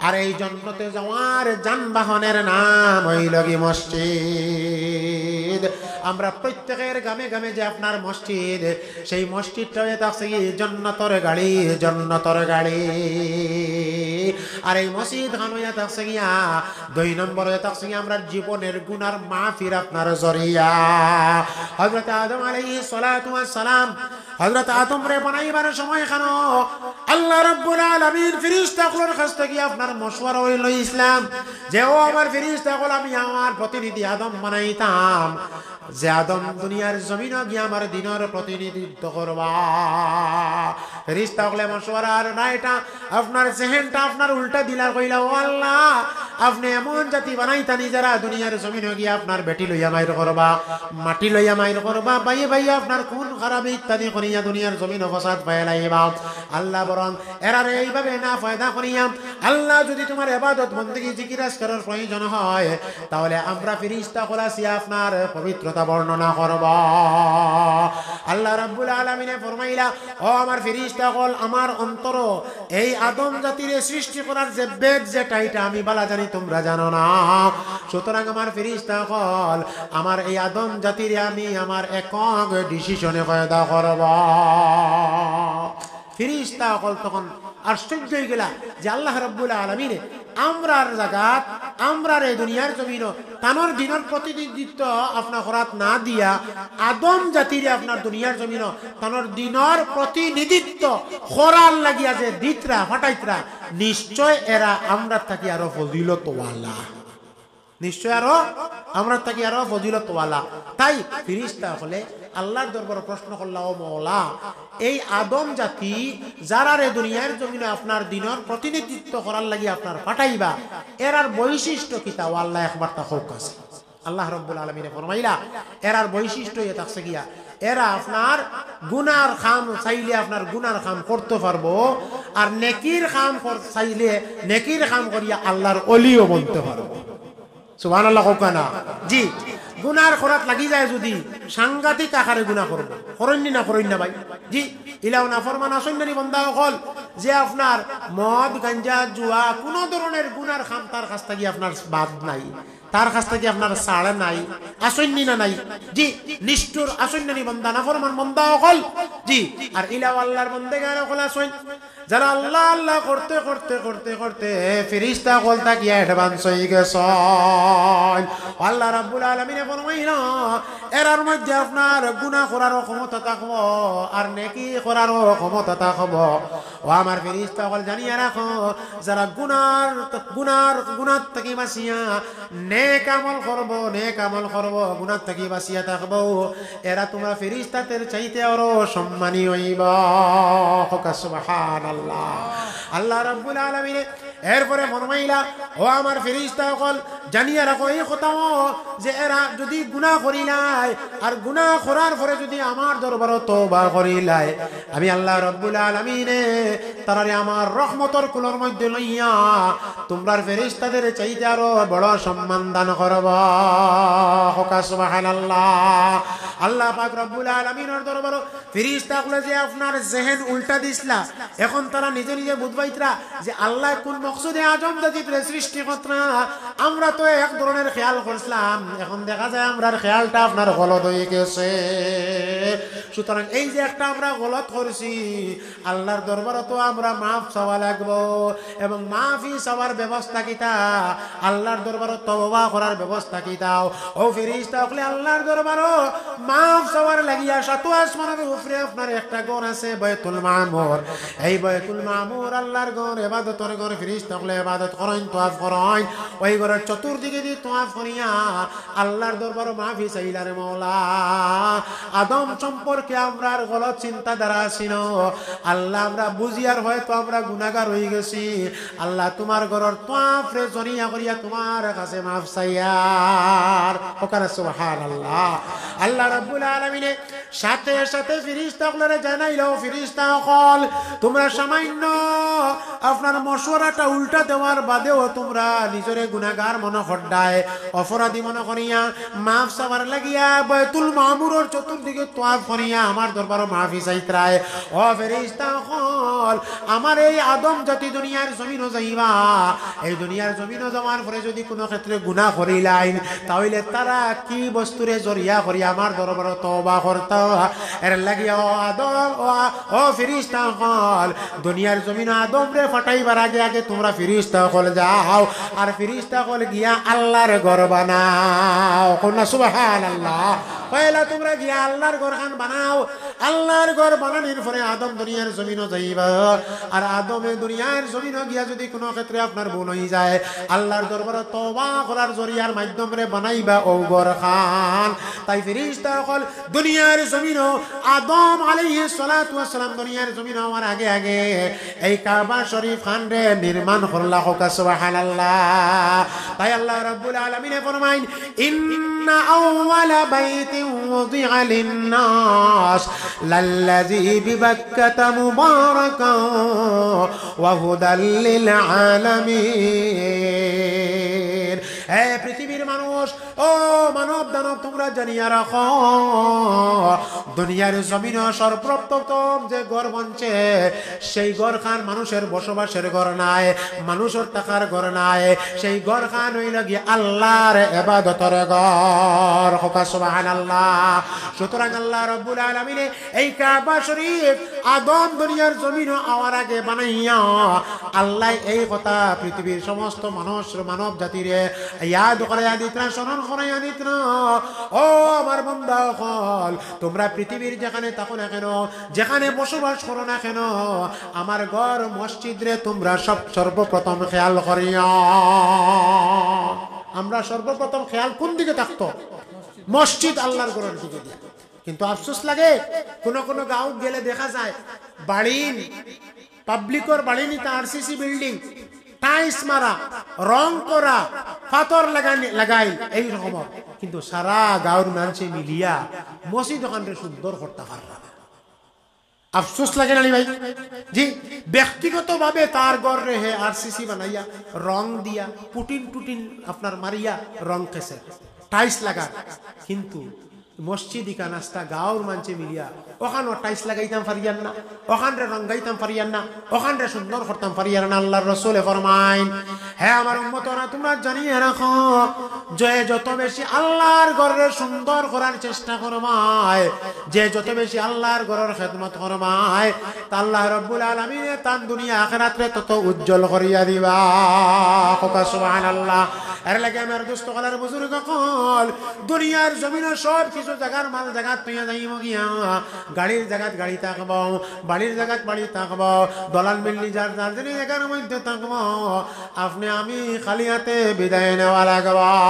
আর এই জান্নাতে যাওয়ার যানবাহনের নাম অইল গি মসজিদ। আমরা প্রত্যেকের গ্রামে গ্রামে যে আপনার মসজিদ, সেই মসজিদটা অইয়া থাকছে কি জন্নতর গাড়ি, জন্নতর গাড়ি। আর এই মসজিদ খান অইয়া থাকছে গিয়া দুই নম্বর অইয়া থাকছে গিয়া আমরার জীবনের গুনার মাফির আপনার জরিয়া। হযরত আদম আলাইহিস সালাতু ওয়াস সালাম, হযরত আদমরে বানাইবার সময় খানো আল্লাহ রাব্বুল আলামিন ফিরিস্তা অকলর কাছ থাকি আপনার মশওয়ারা অইলো ইসলাম যে, ও আমার ফিরিস্তা অকল, আমি আমার প্রতিনিধি আদম বানাইতাম, যে আদম দুনিয়ার জমিনো গিয়া আমার দিনর প্রতিনিধিত্ব করবা। ফিরিস্তা অকলে মশওয়ারা আর না, এটা আপনার জেহেনটা আপনার উল্টা দিলা, কইলা, ও আল্লাহ, আপনে এমন জাতি বানাইতা নি যারা দুনিয়ার জমিনো গিয়া আপনার বেটি লইয়া মাইর করবা, মাটি লইয়া মাইর করবা, বাইয়ে বাইয়ে আপনার খুন খারাপি ইত্যাদি করিয়া দুনিয়ার জমিনো ফসাদ ফালাইবা। আল্লাহ বরং এরারে এইভাবে না পয়দা করিয়া, আল্লাহ যদি তুমার ইবাদত বন্দেগি জিকির আজকারর প্রয়োজন হয়, তাহলে আমরা ফিরিস্তা অকল আছি আপনার পবিত্রতা বর্ণনা করব। আল্লাহ রাব্বুল আলামিনে ফরমাইলা, ও আমার ফিরিস্তা অকল, আমার অন্তরো এই আদম জাতিরে সৃষ্টি করার যে বেগ যেটা, এটা আমি বালা জানি, তুমরা জানো না। সুতরাং আমার ফিরিস্তা অকল, আমার এই আদম জাতিরে আমি আমার একক ডিসিশনে পয়দা করব। ফিরিস্তা অকল তখন আশ্চর্য অইগেলা যে আল্লাহ রাব্বুল আলামিনে আমরার জাগাত, আমরার এই দুনিয়ার জমিনো তানর দিনর প্রতিনিধিত্ব আপনার করাত না দিয়া আদম জাতিরে আপনার দুনিয়ার জমিনো তানর দিনর প্রতিনিধিত্ব করার লাগিয়া যে দিতরা, ফাটাইতরা, নিশ্চয় এরা আমরার থাকি আরো ফজিলতওয়ালা। নিশ্চয় আরো আমরার থাকি আরো ফজিলতওয়ালা। তাই ফিরিস্তা অকলে আল্লাহর দরবারো প্রশ্ন করলা, ও মওলা, এই আদম জাতি যারারে দুনিয়ার জমিনো আপনার দিনর প্রতিনিধিত্ব করার লাগি আপনার ফাটাইবা, এরার বৈশিষ্ট্য কিতা? ও আল্লাহ, একবার তা কউক্কা চাই। আল্লাহ রাব্বুল আলামিনে ফরমাইলা, এরার বৈশিষ্ট্য অইয়া থাকছে গিয়া, এরা আপনার গুনার কাম চাইলে আপনার গুনার কাম করতো পারবো, আর নেকির কাম কর-, চাইলে নেকির কাম করিয়া আল্লাহর অলিও বনতো পারবো। সুবহানাল্লাহ কউক্কা না? জি, গুনার করাত লাগি যায় যদি, সাংঘাতিক আকারে গুনা করবো। করইন নি না, করইন না ভাই? জি, ইলাও নাফরমান আছইন না নি বন্দা অকল, যে আপনার মদ, গাঞ্জা, জুয়া, কুনু ধরনের গুনার কাম তার কাছ থাকি আপনার বাদ নাই, তার কাছ থাকি আপনার ছাড় নাই, আছইন নি না নাই? জি, নিষ্ঠুর আছইন না নি বন্দা, নাফরমান বন্দা অকল? জি, আর ইলাও আল্লাহর বন্দেগান অকল আছইন, যারা আল্লাহ আল্লাহ করতে করতে করতে করতে ফিরিস্তা অকল থাকিয়া advance অইগেছইন। আল্লাহ রাব্বুল আলামিনে ফরমাইলা, এরার মধ্যে আপনার গুনা করারও ক্ষমতা থাকবো, আর নেকি করারও ক্ষমতা থাকবো। ও আমার ফিরিস্তা অকল, জানিয়া রাখো, যারা গুনার, গুনার, গুনার থাকি বাঁচিয়া নেক আমল করবো, নেক আমল করবো, গুনার থাকি বাঁচিয়া থাকবো, এরা তুমরা ফিরিস্তাদের চাইতে আরো সম্মানী অইবা। কউক্কা সুবহানাল্লাহ। আল্লাহ রাব্বুল আলামিনে এরপরে ফরমাইলা, ও আমার ফিরিস্তা অকল, জানিয়া রাখো এই কথাও যে এরা যদি গুনা করিলায়, আর গুনা করার পরে যদি আমার দরবারো তওবা করিলায়, আমি আল্লাহ রাব্বুল আলামিনে তারারে আমার রহমতর কুলর মধ্যে লইয়া তুমরার ফিরিস্তাদের চাইতে আরো বড় সম্মান দান করবো। কউক্কা সুবহানাল্লাহ। আল্লাহ পাক রাব্বুল আলামিনর দরবারো ফিরিস্তা অকলে যে আপনার জেহেন উল্টা দিছলা, এখন তারা নিজে নিজে বুঝ পাইতরা যে আল্লাহ কুন মকসুদে আদম জাতিরে সৃষ্টি করতরা। আমরা তো এক ধরনের খেয়াল করছিলাম, এখন দেখা যায় আমরার খেয়ালটা আপনার গলত অইগেছে। সুতরাং এই যে একটা আমরা গলত করছি, আল্লাহর দরবারো তো আমরা মাফ চাওয়া লাগবো, এবং মাফি চাওয়ার ব্যবস্থা কিতা? আল্লাহর দরবারো তওবা করার ব্যবস্থা কিতা? ও ফিরিস্তা অকলে আল্লাহর দরবারো মাফ চাওয়ার লাগিয়া সাত আসমানর উপরে আপনার একটা ঘর আছে, বায়তুল মামুর। এই বায়তুল মামুর আল্লাহর ঘর, ইবাদতর ঘর, ফিরিস্তা অকলে ইবাদত করইন, তওয়াফ করইন। ওই ঘরর চতুর্দিকে দি তওয়াফ করিয়া আল্লাহর দরবারো মাফি চাইলা, রে মওলা, আদম সম্পর্কে আমরার গলত চিন্তাধারা আছিল। আল্লাহ, আমরা বুঝিয়ার হয়তো আমরা গুনাগার অইগেছি। আল্লাহ, তুমার ঘরর তওয়াফরে জরিয়া করিয়া তুমার কাছে মাফ চাইয়ার। কউক্কা না সুবহানাল্লাহ। আল্লাহ রাব্বুল আলামিনে সাথে সাথে ফিরিস্তা অকলরে জানাইল, "ফিরিস্তা অকল, তুমরা সামান্য আপনার মশওয়ারাটা উল্টা দেওয়ার বাদেও তুমরা নিজরে গুনাগার মনো কররায়, অপরাধী মনো করিয়া মাফ চাওয়ার লাগিয়া বায়তুল মামুরর চতুর্দিকে তোয়াফ করিয়া আমার দরবারো মাফি চাইতরায়। ও ফিরিস্তা অকল, আমার এই আদম জাতি দুনিয়ার জমিনো যাইবা, এই দুনিয়ার জমিনো যাওয়ার পরে যুদি কুনু ক্ষেত্রে গুনা করিলাইন, তা অইলে তারা কি বস্তুরে জরিয়া করি আমার দরবারো তওবা করতা? এর লাগি ও আদম, ও আ-, ও ফিরিস্তা অকল, দুনিয়ার জমিনো আদমরে ফাটাইবার আগে আগে তুমরা ফিরিস্তা অকল যাও, আর ফিরিস্তা অকল গিয়া আল্লাহর ঘর বানাও।" কও না সুবহানাল্লাহ। পয়লা তুমরা গিয়া আল্লাহর ঘর খান বানাও। আল্লাহর ঘর বানানির পরে আদম দুনিয়ার জমিনো যাইবা, আর আদমে দুনিয়ার জমিনো গিয়া যুদি কুনু ক্ষেত্রে আপনার ভুল অই যায়, আল্লাহর দরবারো তওবা করার জরিয়ার মাধ্যমরে বানাইবা অউ ঘর খান। তাই ফিরিস্তা অকল দুনিয়ার জমিনো আদম আলাইহিস সালাতু ওয়াস সালাম দুনিয়ার জমিনো আওয়ার আগে আগে এই কাবা শরীফ খানরে নির্মাণ করলা। কও কা সুবহানাল্লাহ। তাই আল্লাহ রাব্বুল আলামিনে ফরমাইন, "ইন্না আউওয়ালা বাইতিন উযিআ লিন-নাস লাল্লাযী বিবাক্কাতা মুবারাকান ওয়া হুদাল লিল আলামিন।" হে পৃথিবীর মানুষ, ও মানব দানব, তুমরা জানিয়া রাখো, দুনিয়ার জমিনো সর্বপ্রথম যে ঘর বনছে, সেই ঘর খান মানুষের বসবাসের ঘর নায়, মানুষর থাকার ঘর নায়, সেই ঘর খান অইলো গিয়া আল্লাহর ইবাদতর ঘর। কও কা সুবহানাল্লাহ। সুতরাং আল্লাহ রাব্বুল আলামিনে এই কাবা শরীফ আদম দুনিয়ার জমিনো আওয়ার আগে বানাইয়া আল্লায় এই কথা পৃথিবীর সমস্ত মানুষ, মানব জাতিরে ইয়াদ করাইয়া দিতরা, স্মরণ করাইয়া দিতরা। ও আমার বান্দা অকল, তুমরা পৃথিবীর যেখানে থাকো না কেন, যেখানে বসবাস করো না কেন, আমার ঘর মসজিদরে তুমরা সব সর্বপ্রথম খেয়াল করিও। আমরা সর্বপ্রথম খেয়াল কোন দিকে থাকতো? মসজিদ, আল্লাহর ঘরর দিকে দিয়া। কিন্তু আফসোস লাগে, কোনো কোনো গাঁও গেলে দেখা যায় বাড়িন, পাবলিকর বাড়িন ইতা আরসিসি বিল্ডিং, টাইলস মারা, রং করা, পাথর লাগানি, লাগাইল, এই রকম। কিন্তু সারা গাঁওর মানষে মিলিয়া মসজিদ অখানরে সুন্দর করতা পাররা না। আফসোস লাগে না নি ভাই? জি, ব্যক্তিগতভাবে তার ঘররে হে আরসিসি বানাইয়া, রং দিয়া, পুটিন টুটিন আপনার মারিয়া রং খেছে, টাইলস লাগার, কিন্তু মসজিদ ইখান আস্তা গাঁওর মানষে মিলিয়া অখানো টাইলস লাগাইতাম পারিয়ার না, অখানরে রঙ্গাইতাম পারিয়ার না, অখানরে সুন্দর করতাম পারিয়ার না। আল্লাহর রসুলে ফরমাইন, হে আমার উম্মতরা, তুমরা জানিয়া রাখো, যে যত বেশি আল্লাহর ঘররে সুন্দর করার চেষ্টা করবায়, যে যত বেশি আল্লাহর ঘরর খেদমত করবায়, তা আল্লাহ রব্বুল আলামিনে তান দুনিয়া আখেরাতরে তত উজ্জ্বল করিয়া দিবা। কও কা সুবহানাল্লাহ। এর লাগি আমার দোস্ত অকল আর বুজুর্গ অকল, দুনিয়ার জমিনো সব কিছু জাগার মাল জাগাত থইয়া যাইমু গিয়া, গাড়ির জাগাত গাড়ি থাকবো, বাড়ির জাগাত বাড়ি থাকবো, দলাল মিল্লি যার যার যিনি জাগার মধ্যে থাকবো, আপনে আমি খালি হাতে বিদায় নেওয়া লাগবো।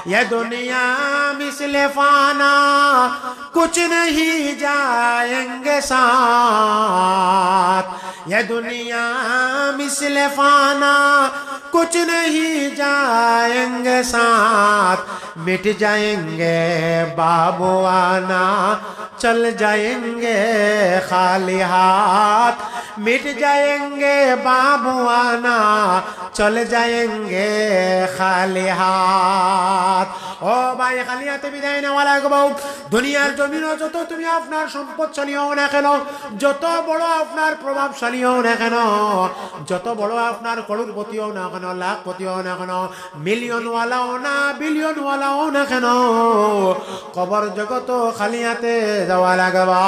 ये दुनिया मिसले फ़ाना, कुछ नहीं जाएंगे साथ। ये दुनिया मिसले फ़ाना, कुछ नहीं जाएंगे साथ। मिट जाएंगे बाबुआना, चल जाएंगे खाली हाथ। मिट जाएंगे बाबुआना, चल जाएंगे खाली हाथ। ও ভাই, খালি হাতে বিদায় নেওয়া লাগবো। দুনিয়ার জমিনো যত তুমি আপনার সম্পদশালী হও না কেন, যত বড় আপনার প্রভাবশালী হও না কেন, যত বড় আপনার করোড়পতি হও না কেন, লাখপতি হও না কেন, মিলিয়নওয়ালা হও না, বিলিয়নওয়ালা হও না কেন, কবর জগতো খালি হাতে যাওয়া লাগবা।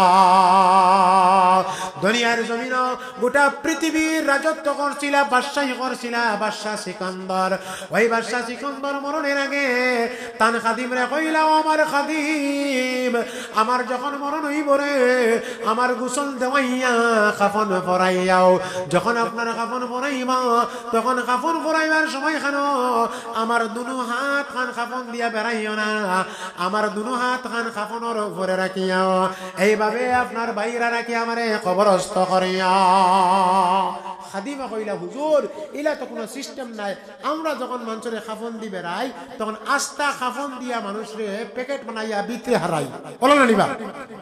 দুনিয়ার জমিনো গোটা পৃথিবীর রাজত্ব করছিলা, বাদশাহী করছিলা বাদশাহ সিকন্দর। ওই বাদশাহ সিকন্দর মরণের আগে তান খাদিমরে কইলা, "ও আমার খাদিম, আমার যখন মরণ অইবো রে, আমার গোসল দেওয়াইয়া কাফন পরাইয়াও।" যখন আপনার কাফন পরাইবা, তখন কাফন পরাইবার সময় খানো আমার দুনো হাত খান কাফন দিয়া বেড়াইও না, আমার দুনো হাত খান কাফনর উপরে রাখিয়াও। এইভাবে আপনার ভাইরা রাখি আমারে কবরস্থ করিয়া। আদিমা কইলা, "হুজুর, ইলা তো কুনু system নাই। আমরা যখন মানষরে কাফন দি বেড়াই, তখন আস্তা কাফন দিয়া মানষরে packet বানাইয়া ভিতরে হারাই।" অলা না নি বা?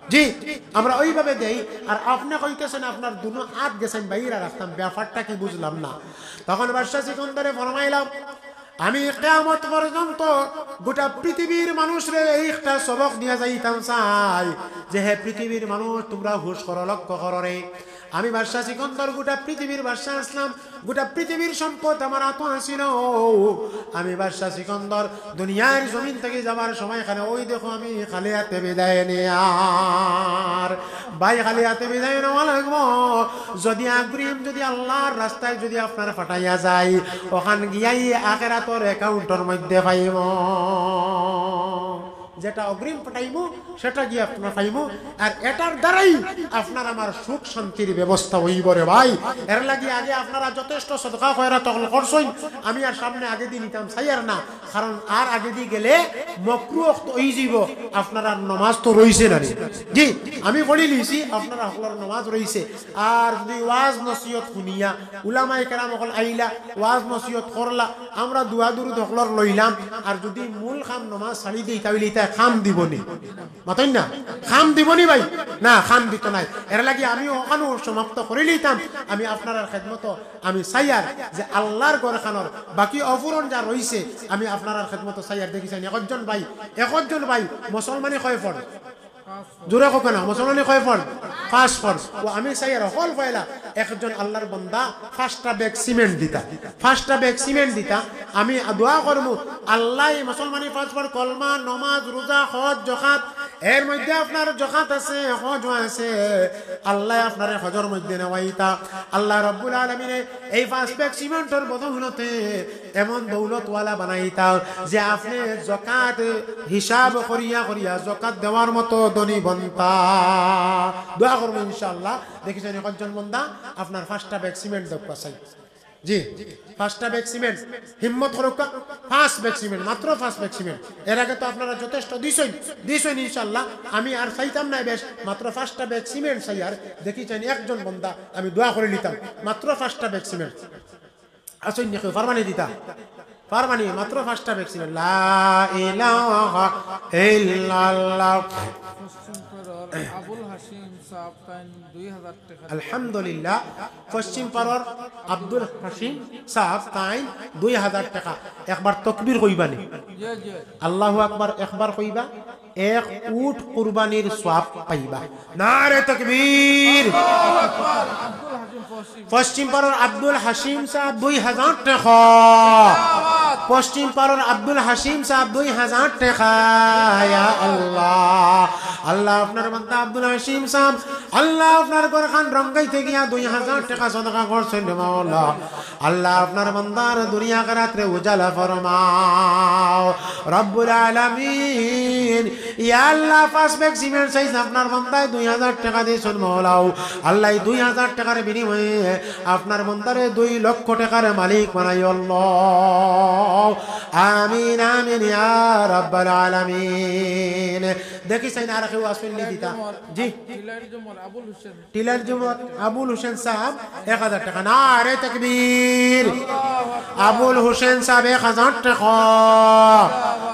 জি, আমরা অইভাবে দেই। আর আপনে কইতেছেন আপনার দুনো আত গেছইন বাইরা রাখতাম, ব্যাপারটা কি বুঝলাম না। তখন বাদশা সিকন্দরে ফরমাইলাম, আমি কিয়ামত পর্যন্ত গোটা পৃথিবীর মানষরে একটা সবক দিয়া যাইতাম চাই যে, হে পৃথিবীর মানুষ, তুমরা হুশ করো, লক্ষ্য করো রে। আমি বাদশা সিকন্দর গোটা পৃথিবীর বাদশা আছলাম, গোটা পৃথিবীর সম্পদ আমার আতো আছিল। আমি বাদশা সিকন্দর দুনিয়ার জমিন থাকি যাবার সময় এখানে ওই দেখো আমি খালি আতে বিদায় নেয়ার। ভাই, খালি আতে বিদায় নেওয়া লাগবো। যদি অগ্রিম, যদি আল্লার রাস্তায় যদি আপনার ফাটাইয়া যাই, ওখান গিয়াই আখেরাতর account-র মধ্যে পাইমু। যেটা অগ্রিম ফাটাইমু, সেটা গিয়া আপনার পাইমু। আর এটার দ্বারাই আপনার আমার সুখ শান্তির ব্যবস্থা অইবো রে ভাই। এর লাগি আগে আপনারা যথেষ্ট সদকা খয়রাত অকল করছইন, আমি আর সামনে আগেদি নিতাম চাইয়ার না। কারণ আর আগেদি গেলে মকরু অক্ত অইযিবো, আপনারার নমাজ তো রইছে না নি। জি, আমি পড়ি লিছি, আপনারা হকলর নমাজ রইছে। আর যদি ওয়াজ নসিহত হুনিয়া, উলামায়ে কেরাম অকল আইলা, ওয়াজ নসিহত করলা, আমরা দোয়া দুরুদ হকলর লইলাম, আর যদি মূল কাম নমাজ ছাড়ি দেই, তাইলে ইতায় কাম দিবো নি? মাতইন না, কাম দিবো নি ভাই? না, কাম দিতো নায়। এর লাগি আমি অখানউ সমাপ্ত করি লিতাম। আমি আপনারার খেদমতো আমি চাইয়ার যে আল্লার ঘরখানর বাকি অপূরণ যা রইছে, আমি আপনারার খেদমতো চাইয়ার। দেখি চাইন, একজন ভাই, একজন ভাই মুসলমানি কয় ফরজ? জোরে কউক্কা না, মুসলমানি কয় ফরজ? পাঁচ ফরজ। ও আমি চাইয়ার হকল পয়লা একজন আল্লার বন্দা পাঁচটা ব্যাগ সিমেন্ট দিতা, পাঁচটা ব্যাগ সিমেন্ট দিতা। আমি দোয়া করমু, আল্লায় মুসলমানি পাঁচ ফরজ, কলমা, নমাজ, রোজা, হজ, জকাত, এর মধ্যে আপনার জকাত আছে, হজও আছে, আল্লায় আপনারে হজর মধ্যে নেওয়াইতা। আল্লাহ রব্বুল আলামিনে এই পাঁচ ব্যাগ সিমেন্টর বদৌলতে এমন দৌলতওয়ালা বানাইতা যে আপনে জকাত হিসাব করিয়া করিয়া জকাত দেওয়ার মতো ধনী বনতা। দোয়া করমু ইনশাআল্লাহ। দেখি চাইন একজন বন্দা আপনার পাঁচটা ব্যাগ সিমেন্ট দেউক্কা চাই। জি, পাঁচটা ব্যাগ সিমেন্ট, হিম্মত করউক্কা, পাঁচ ব্যাগ সিমেন্ট, মাত্র পাঁচ ব্যাগ সিমেন্ট। এর আগে তো আপনারা যথেষ্ট দিছইন, দিছইন ইনশাআল্লাহ। আমি আর চাইতাম না বেশ, মাত্র পাঁচটা ব্যাগ সিমেন্ট চাইয়ার। দেখি চাইন একজন বন্দা, আমি দোয়া করি লিতাম, মাত্র পাঁচটা ব্যাগ সিমেন্ট। আছইন নি কেউ? পারবা নি দিতা? পারবা নি? মাত্র পাঁচটা ব্যাগ সিমেন্ট। লা ইলাহা ইল্লাল্লাহ। পশ্চিম পাড়ার আবুল হাসিম সাহেব তাইন দুই হাজার টেকা। আলহামদুলিল্লাহ, পশ্চিম পাড়ার আব্দুল হাসিম সাহেব তাইন দুই হাজার টেকা। একবার তকবীর কইবা নি? জি, জি। আল্লাহু আকবার একবার কইবা, এক উট কুরবানির সওয়াব পাইবা। নারে তকবীর। আব্দুল হাসিম পশ্চিম। পশ্চিম পাড়ার আব্দুল হাসিম সাহেব দুই হাজার টেকা। পশ্চিম পাড়ার আব্দুল হাসিম সাহেব দুই হাজার টেকা। ইয়া আল্লাহ, আল্লাহ আপনার বান্দা আব্দুল হাসিম সাহেব, আল্লাহ আপনার ঘরখান রঙ্গাইতে গিয়া দুই হাজার টেকা সদকা করছইন রে মাওলা। আল্লাহ আপনার বান্দার দুনিয়া আখিরাতরে উজালা ফরমাও রব্বুল আলামিন। ইয়া আল্লাহ, পাঁচ ব্যাগ সিমেন্ট চাইছে, আপনার বান্দায় দুই হাজার টেকা দিছইন মাওলাও। আল্লাহ, এই দুই হাজার টেকার বিনিময়ে আপনার বান্দারে দুই লক্ষ টেকার মালিক বানাইও আল্লাহ। আমিন, আমিন ইয়া রাব্বাল আলামিন। দেখি চাইন আর কেউ আছইন নি দিতা? জি। টিলার জুমর আবুল হোসেন। টিলার জুমর আবুল হোসেন সাহেব এক হাজার টেকা। নারে তকবীর। আবুল হোসেন সাহেব এক হাজার টেকা।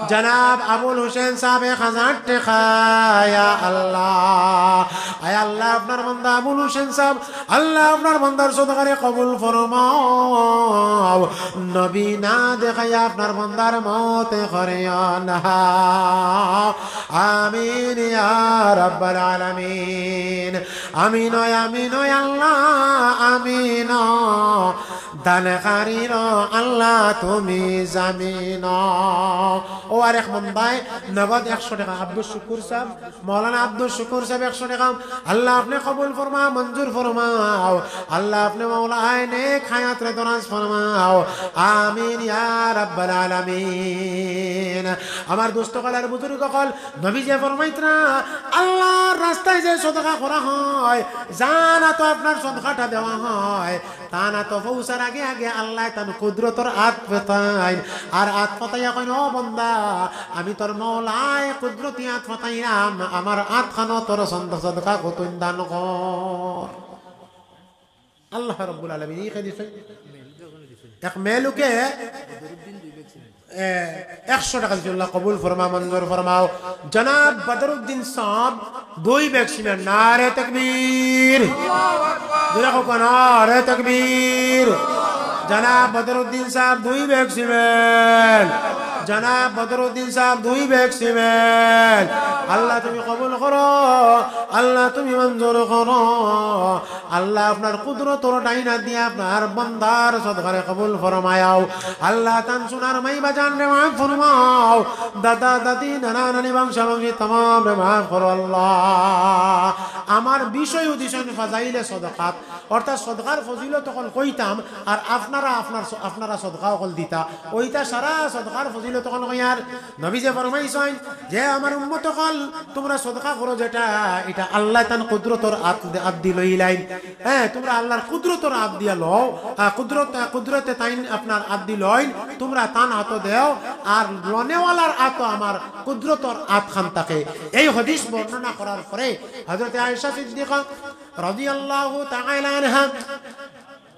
জনাব আবুল হোসেন সাহেব এক হাজার টেকা। ইয়া আল্লাহ, আয় আল্লাহ, আপনার বান্দা আবুল হোসেন সাহেব, আল্লাহ আপনার বান্দার সদকারে কবুল ফরমাও। নবী না দেখাইয়া আপনার বান্দার মউত করিও না। আমিন ইয়া রাব্বাল আলামিন। আমিন, আমিন, আল্লাহ, আমিন। দানকারীর আল্লাহ তুমি জামিন। ও আরেক বন্দায় নগদ একশো টেকা, আব্দুল শুকুর সাহেব, মাওলানা আব্দুল শুকুর সাহেব একশো টেকা। আল্লাহ আপনে কবুল ফরমা, মঞ্জুর ফরমাও। আল্লাহ আপনে মাওলায় নেক হায়াতরে দরাজ ফরমাও। আমিন ইয়া রাব্বাল আলামিন। আমার দোস্ত অকল আর বুজুর্গ অকল, নবীজি ফরমাইতরা, আল্লাহর রাস্তায় যে সদকা করা হয়, যান আতো আপনার সদকাটা দেওয়া হয়, তান আতো পৌঁছার আগে আগে আল্লায় তান কুদরতর আত পাতাইন। আর আত পাতাইয়া কইন, "ও বন্দা, আমি তোর মাওলায় কুদরতি আত পাতাইরাম, আমার আতখানো তোর সন্দ-, সদকা কতইন দান কর।" আল্লাহ রাব্বুল আলামিন ই কে দিছইন। এক মেলুকে, এ, একশো টেকা দিছইন। আল্লাহ কবুল ফরমা, মঞ্জুর ফরমাও। জনাব বদরুদ্দিন সাব দুই ব্যাগ সিমেন্ট। নারে তাকবীর। জোরে কউক্কা, নারে তাকবীর। জনাব বদরুদ্দিন সাব দুই ব্যাগ সিমেন্ট। জনাব বদরুদ্দিন সাব দুই ব্যাগ সিমেন্ট। আল্লাহ তুমি কবুল করো, আল্লাহ তুমি মঞ্জুর করো। আল্লাহ আপনার কুদরতর ডাইন আত দিয়া আপনার বন্দার সদকারে কবুল ফরমায়াও। আল্লাহ তান সোনার মাই বাজানরে মাফ ফরমাও। দাদা দাদি, নানা নানি, বংশা বংশী তামামরে মাফ করো আল্লাহ। আমার বিষয় উদ্দেশ্য ফাজাইলে সদকাত, অর্থাৎ সদকার ফজিলত অকল কইতাম, আর আপনারা আপনার স-, আপনারা সদকা অকল দিতা। ওইটা সারা সদকার ফজিলত অকল কইয়ার। নবীজি ফরমাইছইন যে, "আমার উম্মত অকল, তোমরা সদকা করো যেটা, এটা আল্লাহ তান কুদরতর আত, আত দি লইলাইন।" হ্যাঁ, তোমরা আল্লাহর কুদরতর আত দিয়া লও, আহ, কুদরত, আহ, কুদরতে তাইন আপনার আত দি লইন, তোমরা তান আতো দেও, আর লনেওয়ালার আতো আমার কুদরতর আত খান থাকে। এই হাদিস বর্ণনা করার পরে হযরত আয়েশা সিদ্দিকা রাদিয়াল্লাহু তাআলা আনহা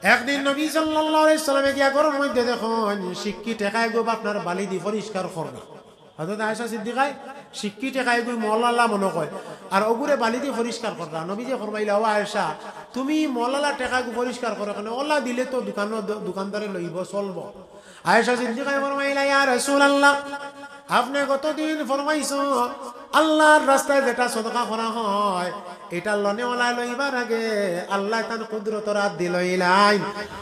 একদিন নবী সাল্লাল্লাহু আলাইহি সাল্লামে গিয়া ঘরর মধ্যে দেখইন, সিক্কি টেকা এগু আপনার বালি দি পরিষ্কার কররা। হযরত আয়েশা সিদ্দিকায় সিক্কি টেকা এগু মলালা মনো কয়, আর অগুরে বালি দি পরিষ্কার কররা। নবীজি ফরমাইলা, "ও আয়েশা, তুমি মলালা টেকা এগু পরিষ্কার করো কেনে? অলা দিলে তো দোকানো-, দো-, দোকানদারে লইবো, চলবো।" আয়েশা সিদ্দিকায় ফরমাইলা, "ইয়া রাসূলুল্লাহ, আপনে গতদিন ফরমাইছো, আল্লাহর রাস্তায় যেটা সদকা করা হয়, এটা লনেওয়ালায় লইবার আগে আল্লাহ তান কুদরতর আত দি লইলাইন।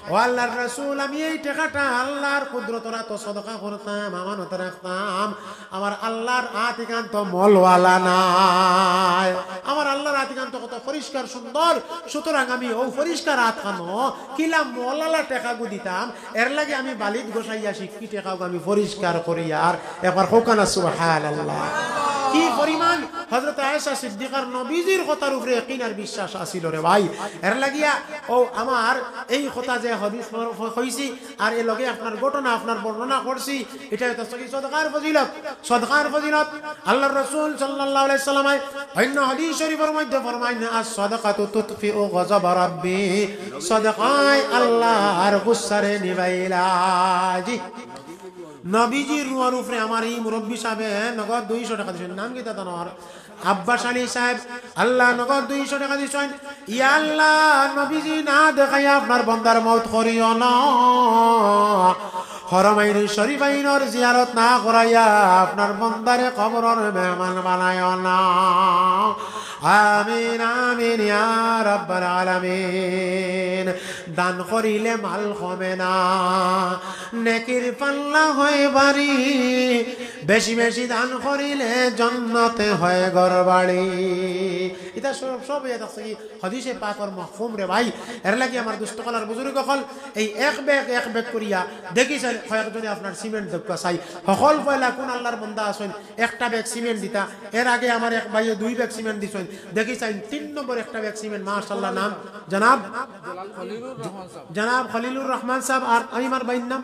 ও আল্লাহর রাসূল, আমি এই টেকাটা আল্লাহর কুদরতর আতো সদকা করতাম, আমানতে রাখতাম। আমার আল্লাহর আত ইখান তো মলওয়ালা নায়, আমার আল্লাহর আত ইখান তো কত পরিষ্কার সুন্দর, সুতরাং আমি অউ পরিষ্কার আত খানো কিলা মলালা টেকাগু দিতাম, এর লাগি আমি বালিত গছাইয়া সিক্কি টেকাগু আমি পরিষ্কার করিয়ার।" একবার কউক্কা না সুবহানাল্লাহ। কি পরিমাণ হযরত আয়েশা সিদ্দিকার নবীজির কথার উপরে ইয়াকিন আর বিশ্বাস আছিল রে ভাই। এর লাগিয়া অউ আমার এই কথা যে হাদিস ফ-, ফ-, কইছি, আর এর লগে আপনার ঘটনা আপনার বর্ণনা করছি, এটা হইতাছে কি সদকার ফজিলত। সদকার ফজিলত আল্লাহর রাসূল সাল্লাল্লাহু আলাইহি সাল্লামে অন্য হাদিস শরীফর মধ্যে ফরমাইন, "আস-সাদাকাতু তুতফিউ গাযাবা রাব্বি।" সদকায় আল্লাহর গুসারে নিবাইলা। জি। নবীজির রুহর উপরে আমার ই মুরব্বি সাহেবে নগদ দুইশো টেকা দিছইন। নাম কিতা তানর? আব্বাস আলী সাহেব। আল্লাহ নগদ দুইশো টেকা দিছইন। ইয়া আল্লাহ, নবীজি না দেখাইয়া আপনার বন্দার মউত করিও না। হরমাইন শরীফাইনর জিয়ারত না করাইয়া আপনার বন্দারে কবরর মেহমান বানাইও না। আমিন, আমিন, ইয়া রাব্বাল আলামিন। দান করিলে মাল কমে না, নেকির পাল্লা হয় ভারী, বেশি বেশি দান করিলে জন্নতে হয় ঘরবাড়ি। ইতা সব, সব ইয়া দেখছে কি হাদিসে পাকর মাফহুম রে ভাই। এর লাগি আমার দুষ্ট কলার বুজুর্গ অকল, এই এক ব্যাগ, এক ব্যাগ করিয়া দেখি চাই, কয়েকজনে আপনার সিমেন্ট দেউক্কা চাই। হকল পয়লা কোন আল্লাহর বন্দা আছইন, একটা ব্যাগ সিমেন্ট দিতা। এর আগে আমার এক ভাইয়ে দুই ব্যাগ সিমেন্ট দিছইন। দেখি চাই তিন নম্বর একটা ব্যাগ সিমেন্ট, মাশাআল্লাহ, নাম জনাব জনাব খলিলুর রহমান সাহেব, আর আমি আমার ভাইর নাম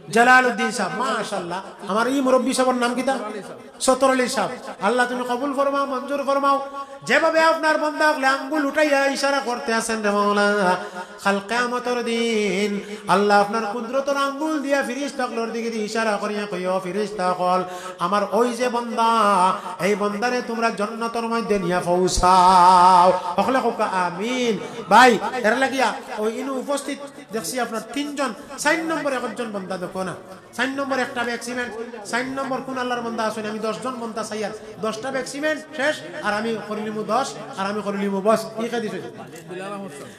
জালালউদ্দিন সাহেব, মাশাআল্লাহ। আমার ই মুরব্বি সাহেবর নাম কিতা? সত্তর আলী সাহেব। আল্লাহ তুমি কবুল ফরমাও, মঞ্জুর ফরমাও। যেভাবে আপনার বন্দা অকলে আঙ্গুল উঠাইয়া ইশারা করতে আছেন রে মাওলা, কাল কিয়ামতর দিন আল্লাহ আপনার কুদরতর আঙ্গুল দিয়া ফিরিস্তা অকলর দিকে দি ইশারা করিয়া কইও, "ফিরিস্তা অকল, আমার ওই যে বন্দা, এই বন্দারে তোমরা জন্নতর মধ্যে নিয়া পৌঁছাও।" হকলে কউক্কা আমিন। ভাই, এর লাগিয়া ওই ইনু উপস্থিত দেখছি আপনার তিনজন, চাইর নম্বর একজন বন্দা দেখো না। চাইর নম্বর একটা ব্যাগ সিমেন্ট, চাইর নম্বর কোন আল্লাহর বন্দা আছইন, আমি দশজন বন্দা চাইয়ার, দশটা ব্যাগ সিমেন্ট শেষ, আর আমি করিলিমু দশ, আর আমি করিলিমু বস। কি কে দিছইন?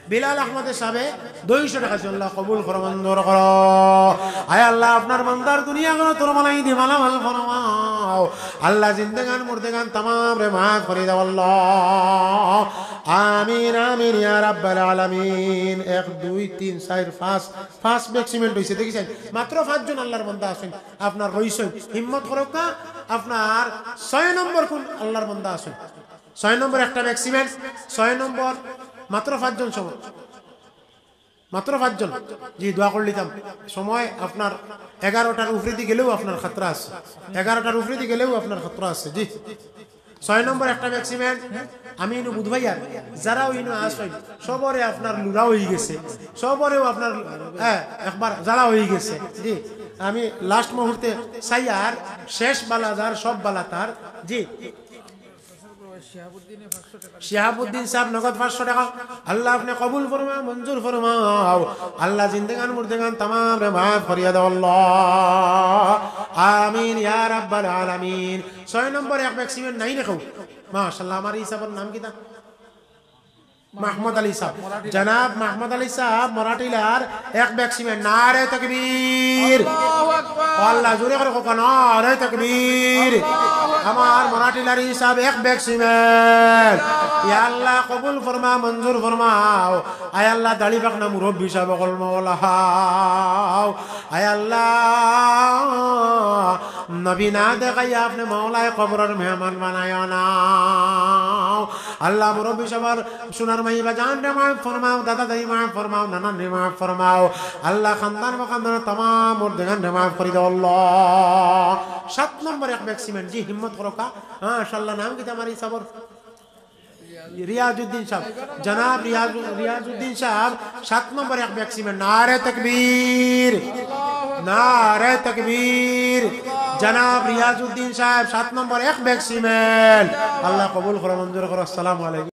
বিলাল আহমদ সাহেবে দুইশো টেকা দিছইন। আল্লাহ কবুল করো, মঞ্জুর করো। আয় আল্লাহ, আপনার বন্দার দুনিয়া ঘর তোর মালাই দি মালামাল ফরমাও। আল্লাহ জিন্দেগান মুর্দেগান তামামরে মাফ করি দাও আল্লাহ। আমিন, আমিন, ইয়া রাব্বাল আলামিন। এক, দুই, তিন, চাইর, পাঁচ, পাঁচ ব্যাগ সিমেন্ট অইছে, দেখি চাই। মাত্র পাঁচজন আল্লাহর বন্দা আছইন, আপনার রইছইন। হিম্মত করউক্কা, আপনার ছয় নম্বর কোন আল্লাহর বন্দা আছইন? ছয় নম্বর একটা ব্যাগ সিমেন্ট, ছয় নম্বর, মাত্র পাঁচজন সময়, মাত্র পাঁচজন। জি, দোয়া করিলিতাম। সময় আপনার এগারোটার উপরেদি গেলেও আপনার খাতরা আছে, এগারোটার উপরেদি গেলেও আপনার খাতরা আছে। জি। ছয় নম্বর একটা ব্যাগ সিমেন্ট, আমি ইনু বুধ ভাইয়ার, যারাও ইনু আছইন, সবরে আপনার লুড়া অইগেছে, সবরেও আপনার, হ্যাঁ, একবার জ্বালা অইগেছে। জি, আমি লাস্ট মুহূর্তে চাই আর শেষ বালা যার, সব বালা তার। জি, শিহাবুদ্দিন সাহেব নগদ পাঁচশো টাকা। আল্লাহ আপনি কবুল ফরমা, মঞ্জুর ফরমাও। আল্লাহ জিন্দেগান মুর্দেগান তামামরে মাফ করিয়া দেও আল্লাহ। আমিন ইয়া রাব্বাল আলামিন। ছয় নম্বর এক ব্যাগ সিমেন্ট নাই নি কেউ? মাশাআল্লাহ, আমার এই সাহেবর নাম কিতা? মাহমুদ আলী সাহেব। জনাব মাহমুদ আলী সাহেব মরাটিলার এক ব্যাগ সিমেন্ট। নারে তকবীর। আল্লাহু আকবার। আল্লাহ জোরে করে কও, নারে তকবীর। আল্লাহু আকবার। আমার মরাটিলার এই সাহেব এক ব্যাগ সিমেন্ট। ইয়া আল্লাহ কবুল ফরমা, মঞ্জুর ফরমাও। আয় আল্লাহ দাড়ি পাকনা মুরব্বি সাহেব অকল মওলা হাও। আয় আল্লাহ, নবী না দেখাইয়া আপনি মওলায় কবরর মেহমান বানাইও না। আল্লাহ মুরব্বি সবার সোনার মাই বা জান রে মাফ ফরমাও, দাদা দাই মাফ ফরমাও, নানান রে মাফ ফরমাও। আল্লাহ খানদান বা খানদান তামাম মুর্দেগান রে মাফ করি দেও আল্লাহ। সাত নম্বর এক ব্যাগ সিমেন্ট, জি হিম্মত করো কা। হ্যাঁ, মাশাআল্লাহ, নাম কিতা আমার এই সাবর? রিয়াজউদ্দিন সাহেব, জনাব রিয়াজ-, রিয়াজউদ্দিন সাহেব, সাত নম্বর এক ব্যাগ সিমেন্ট। নারে তকবীর, নারে তকবীর। জনাব রিয়াজউদ্দিন সাহেব, সাত নম্বর এক ব্যাগ সিমেন্ট। আল্লাহ কবুল করো, মঞ্জুর করো। আসসালামু আলাইকুম।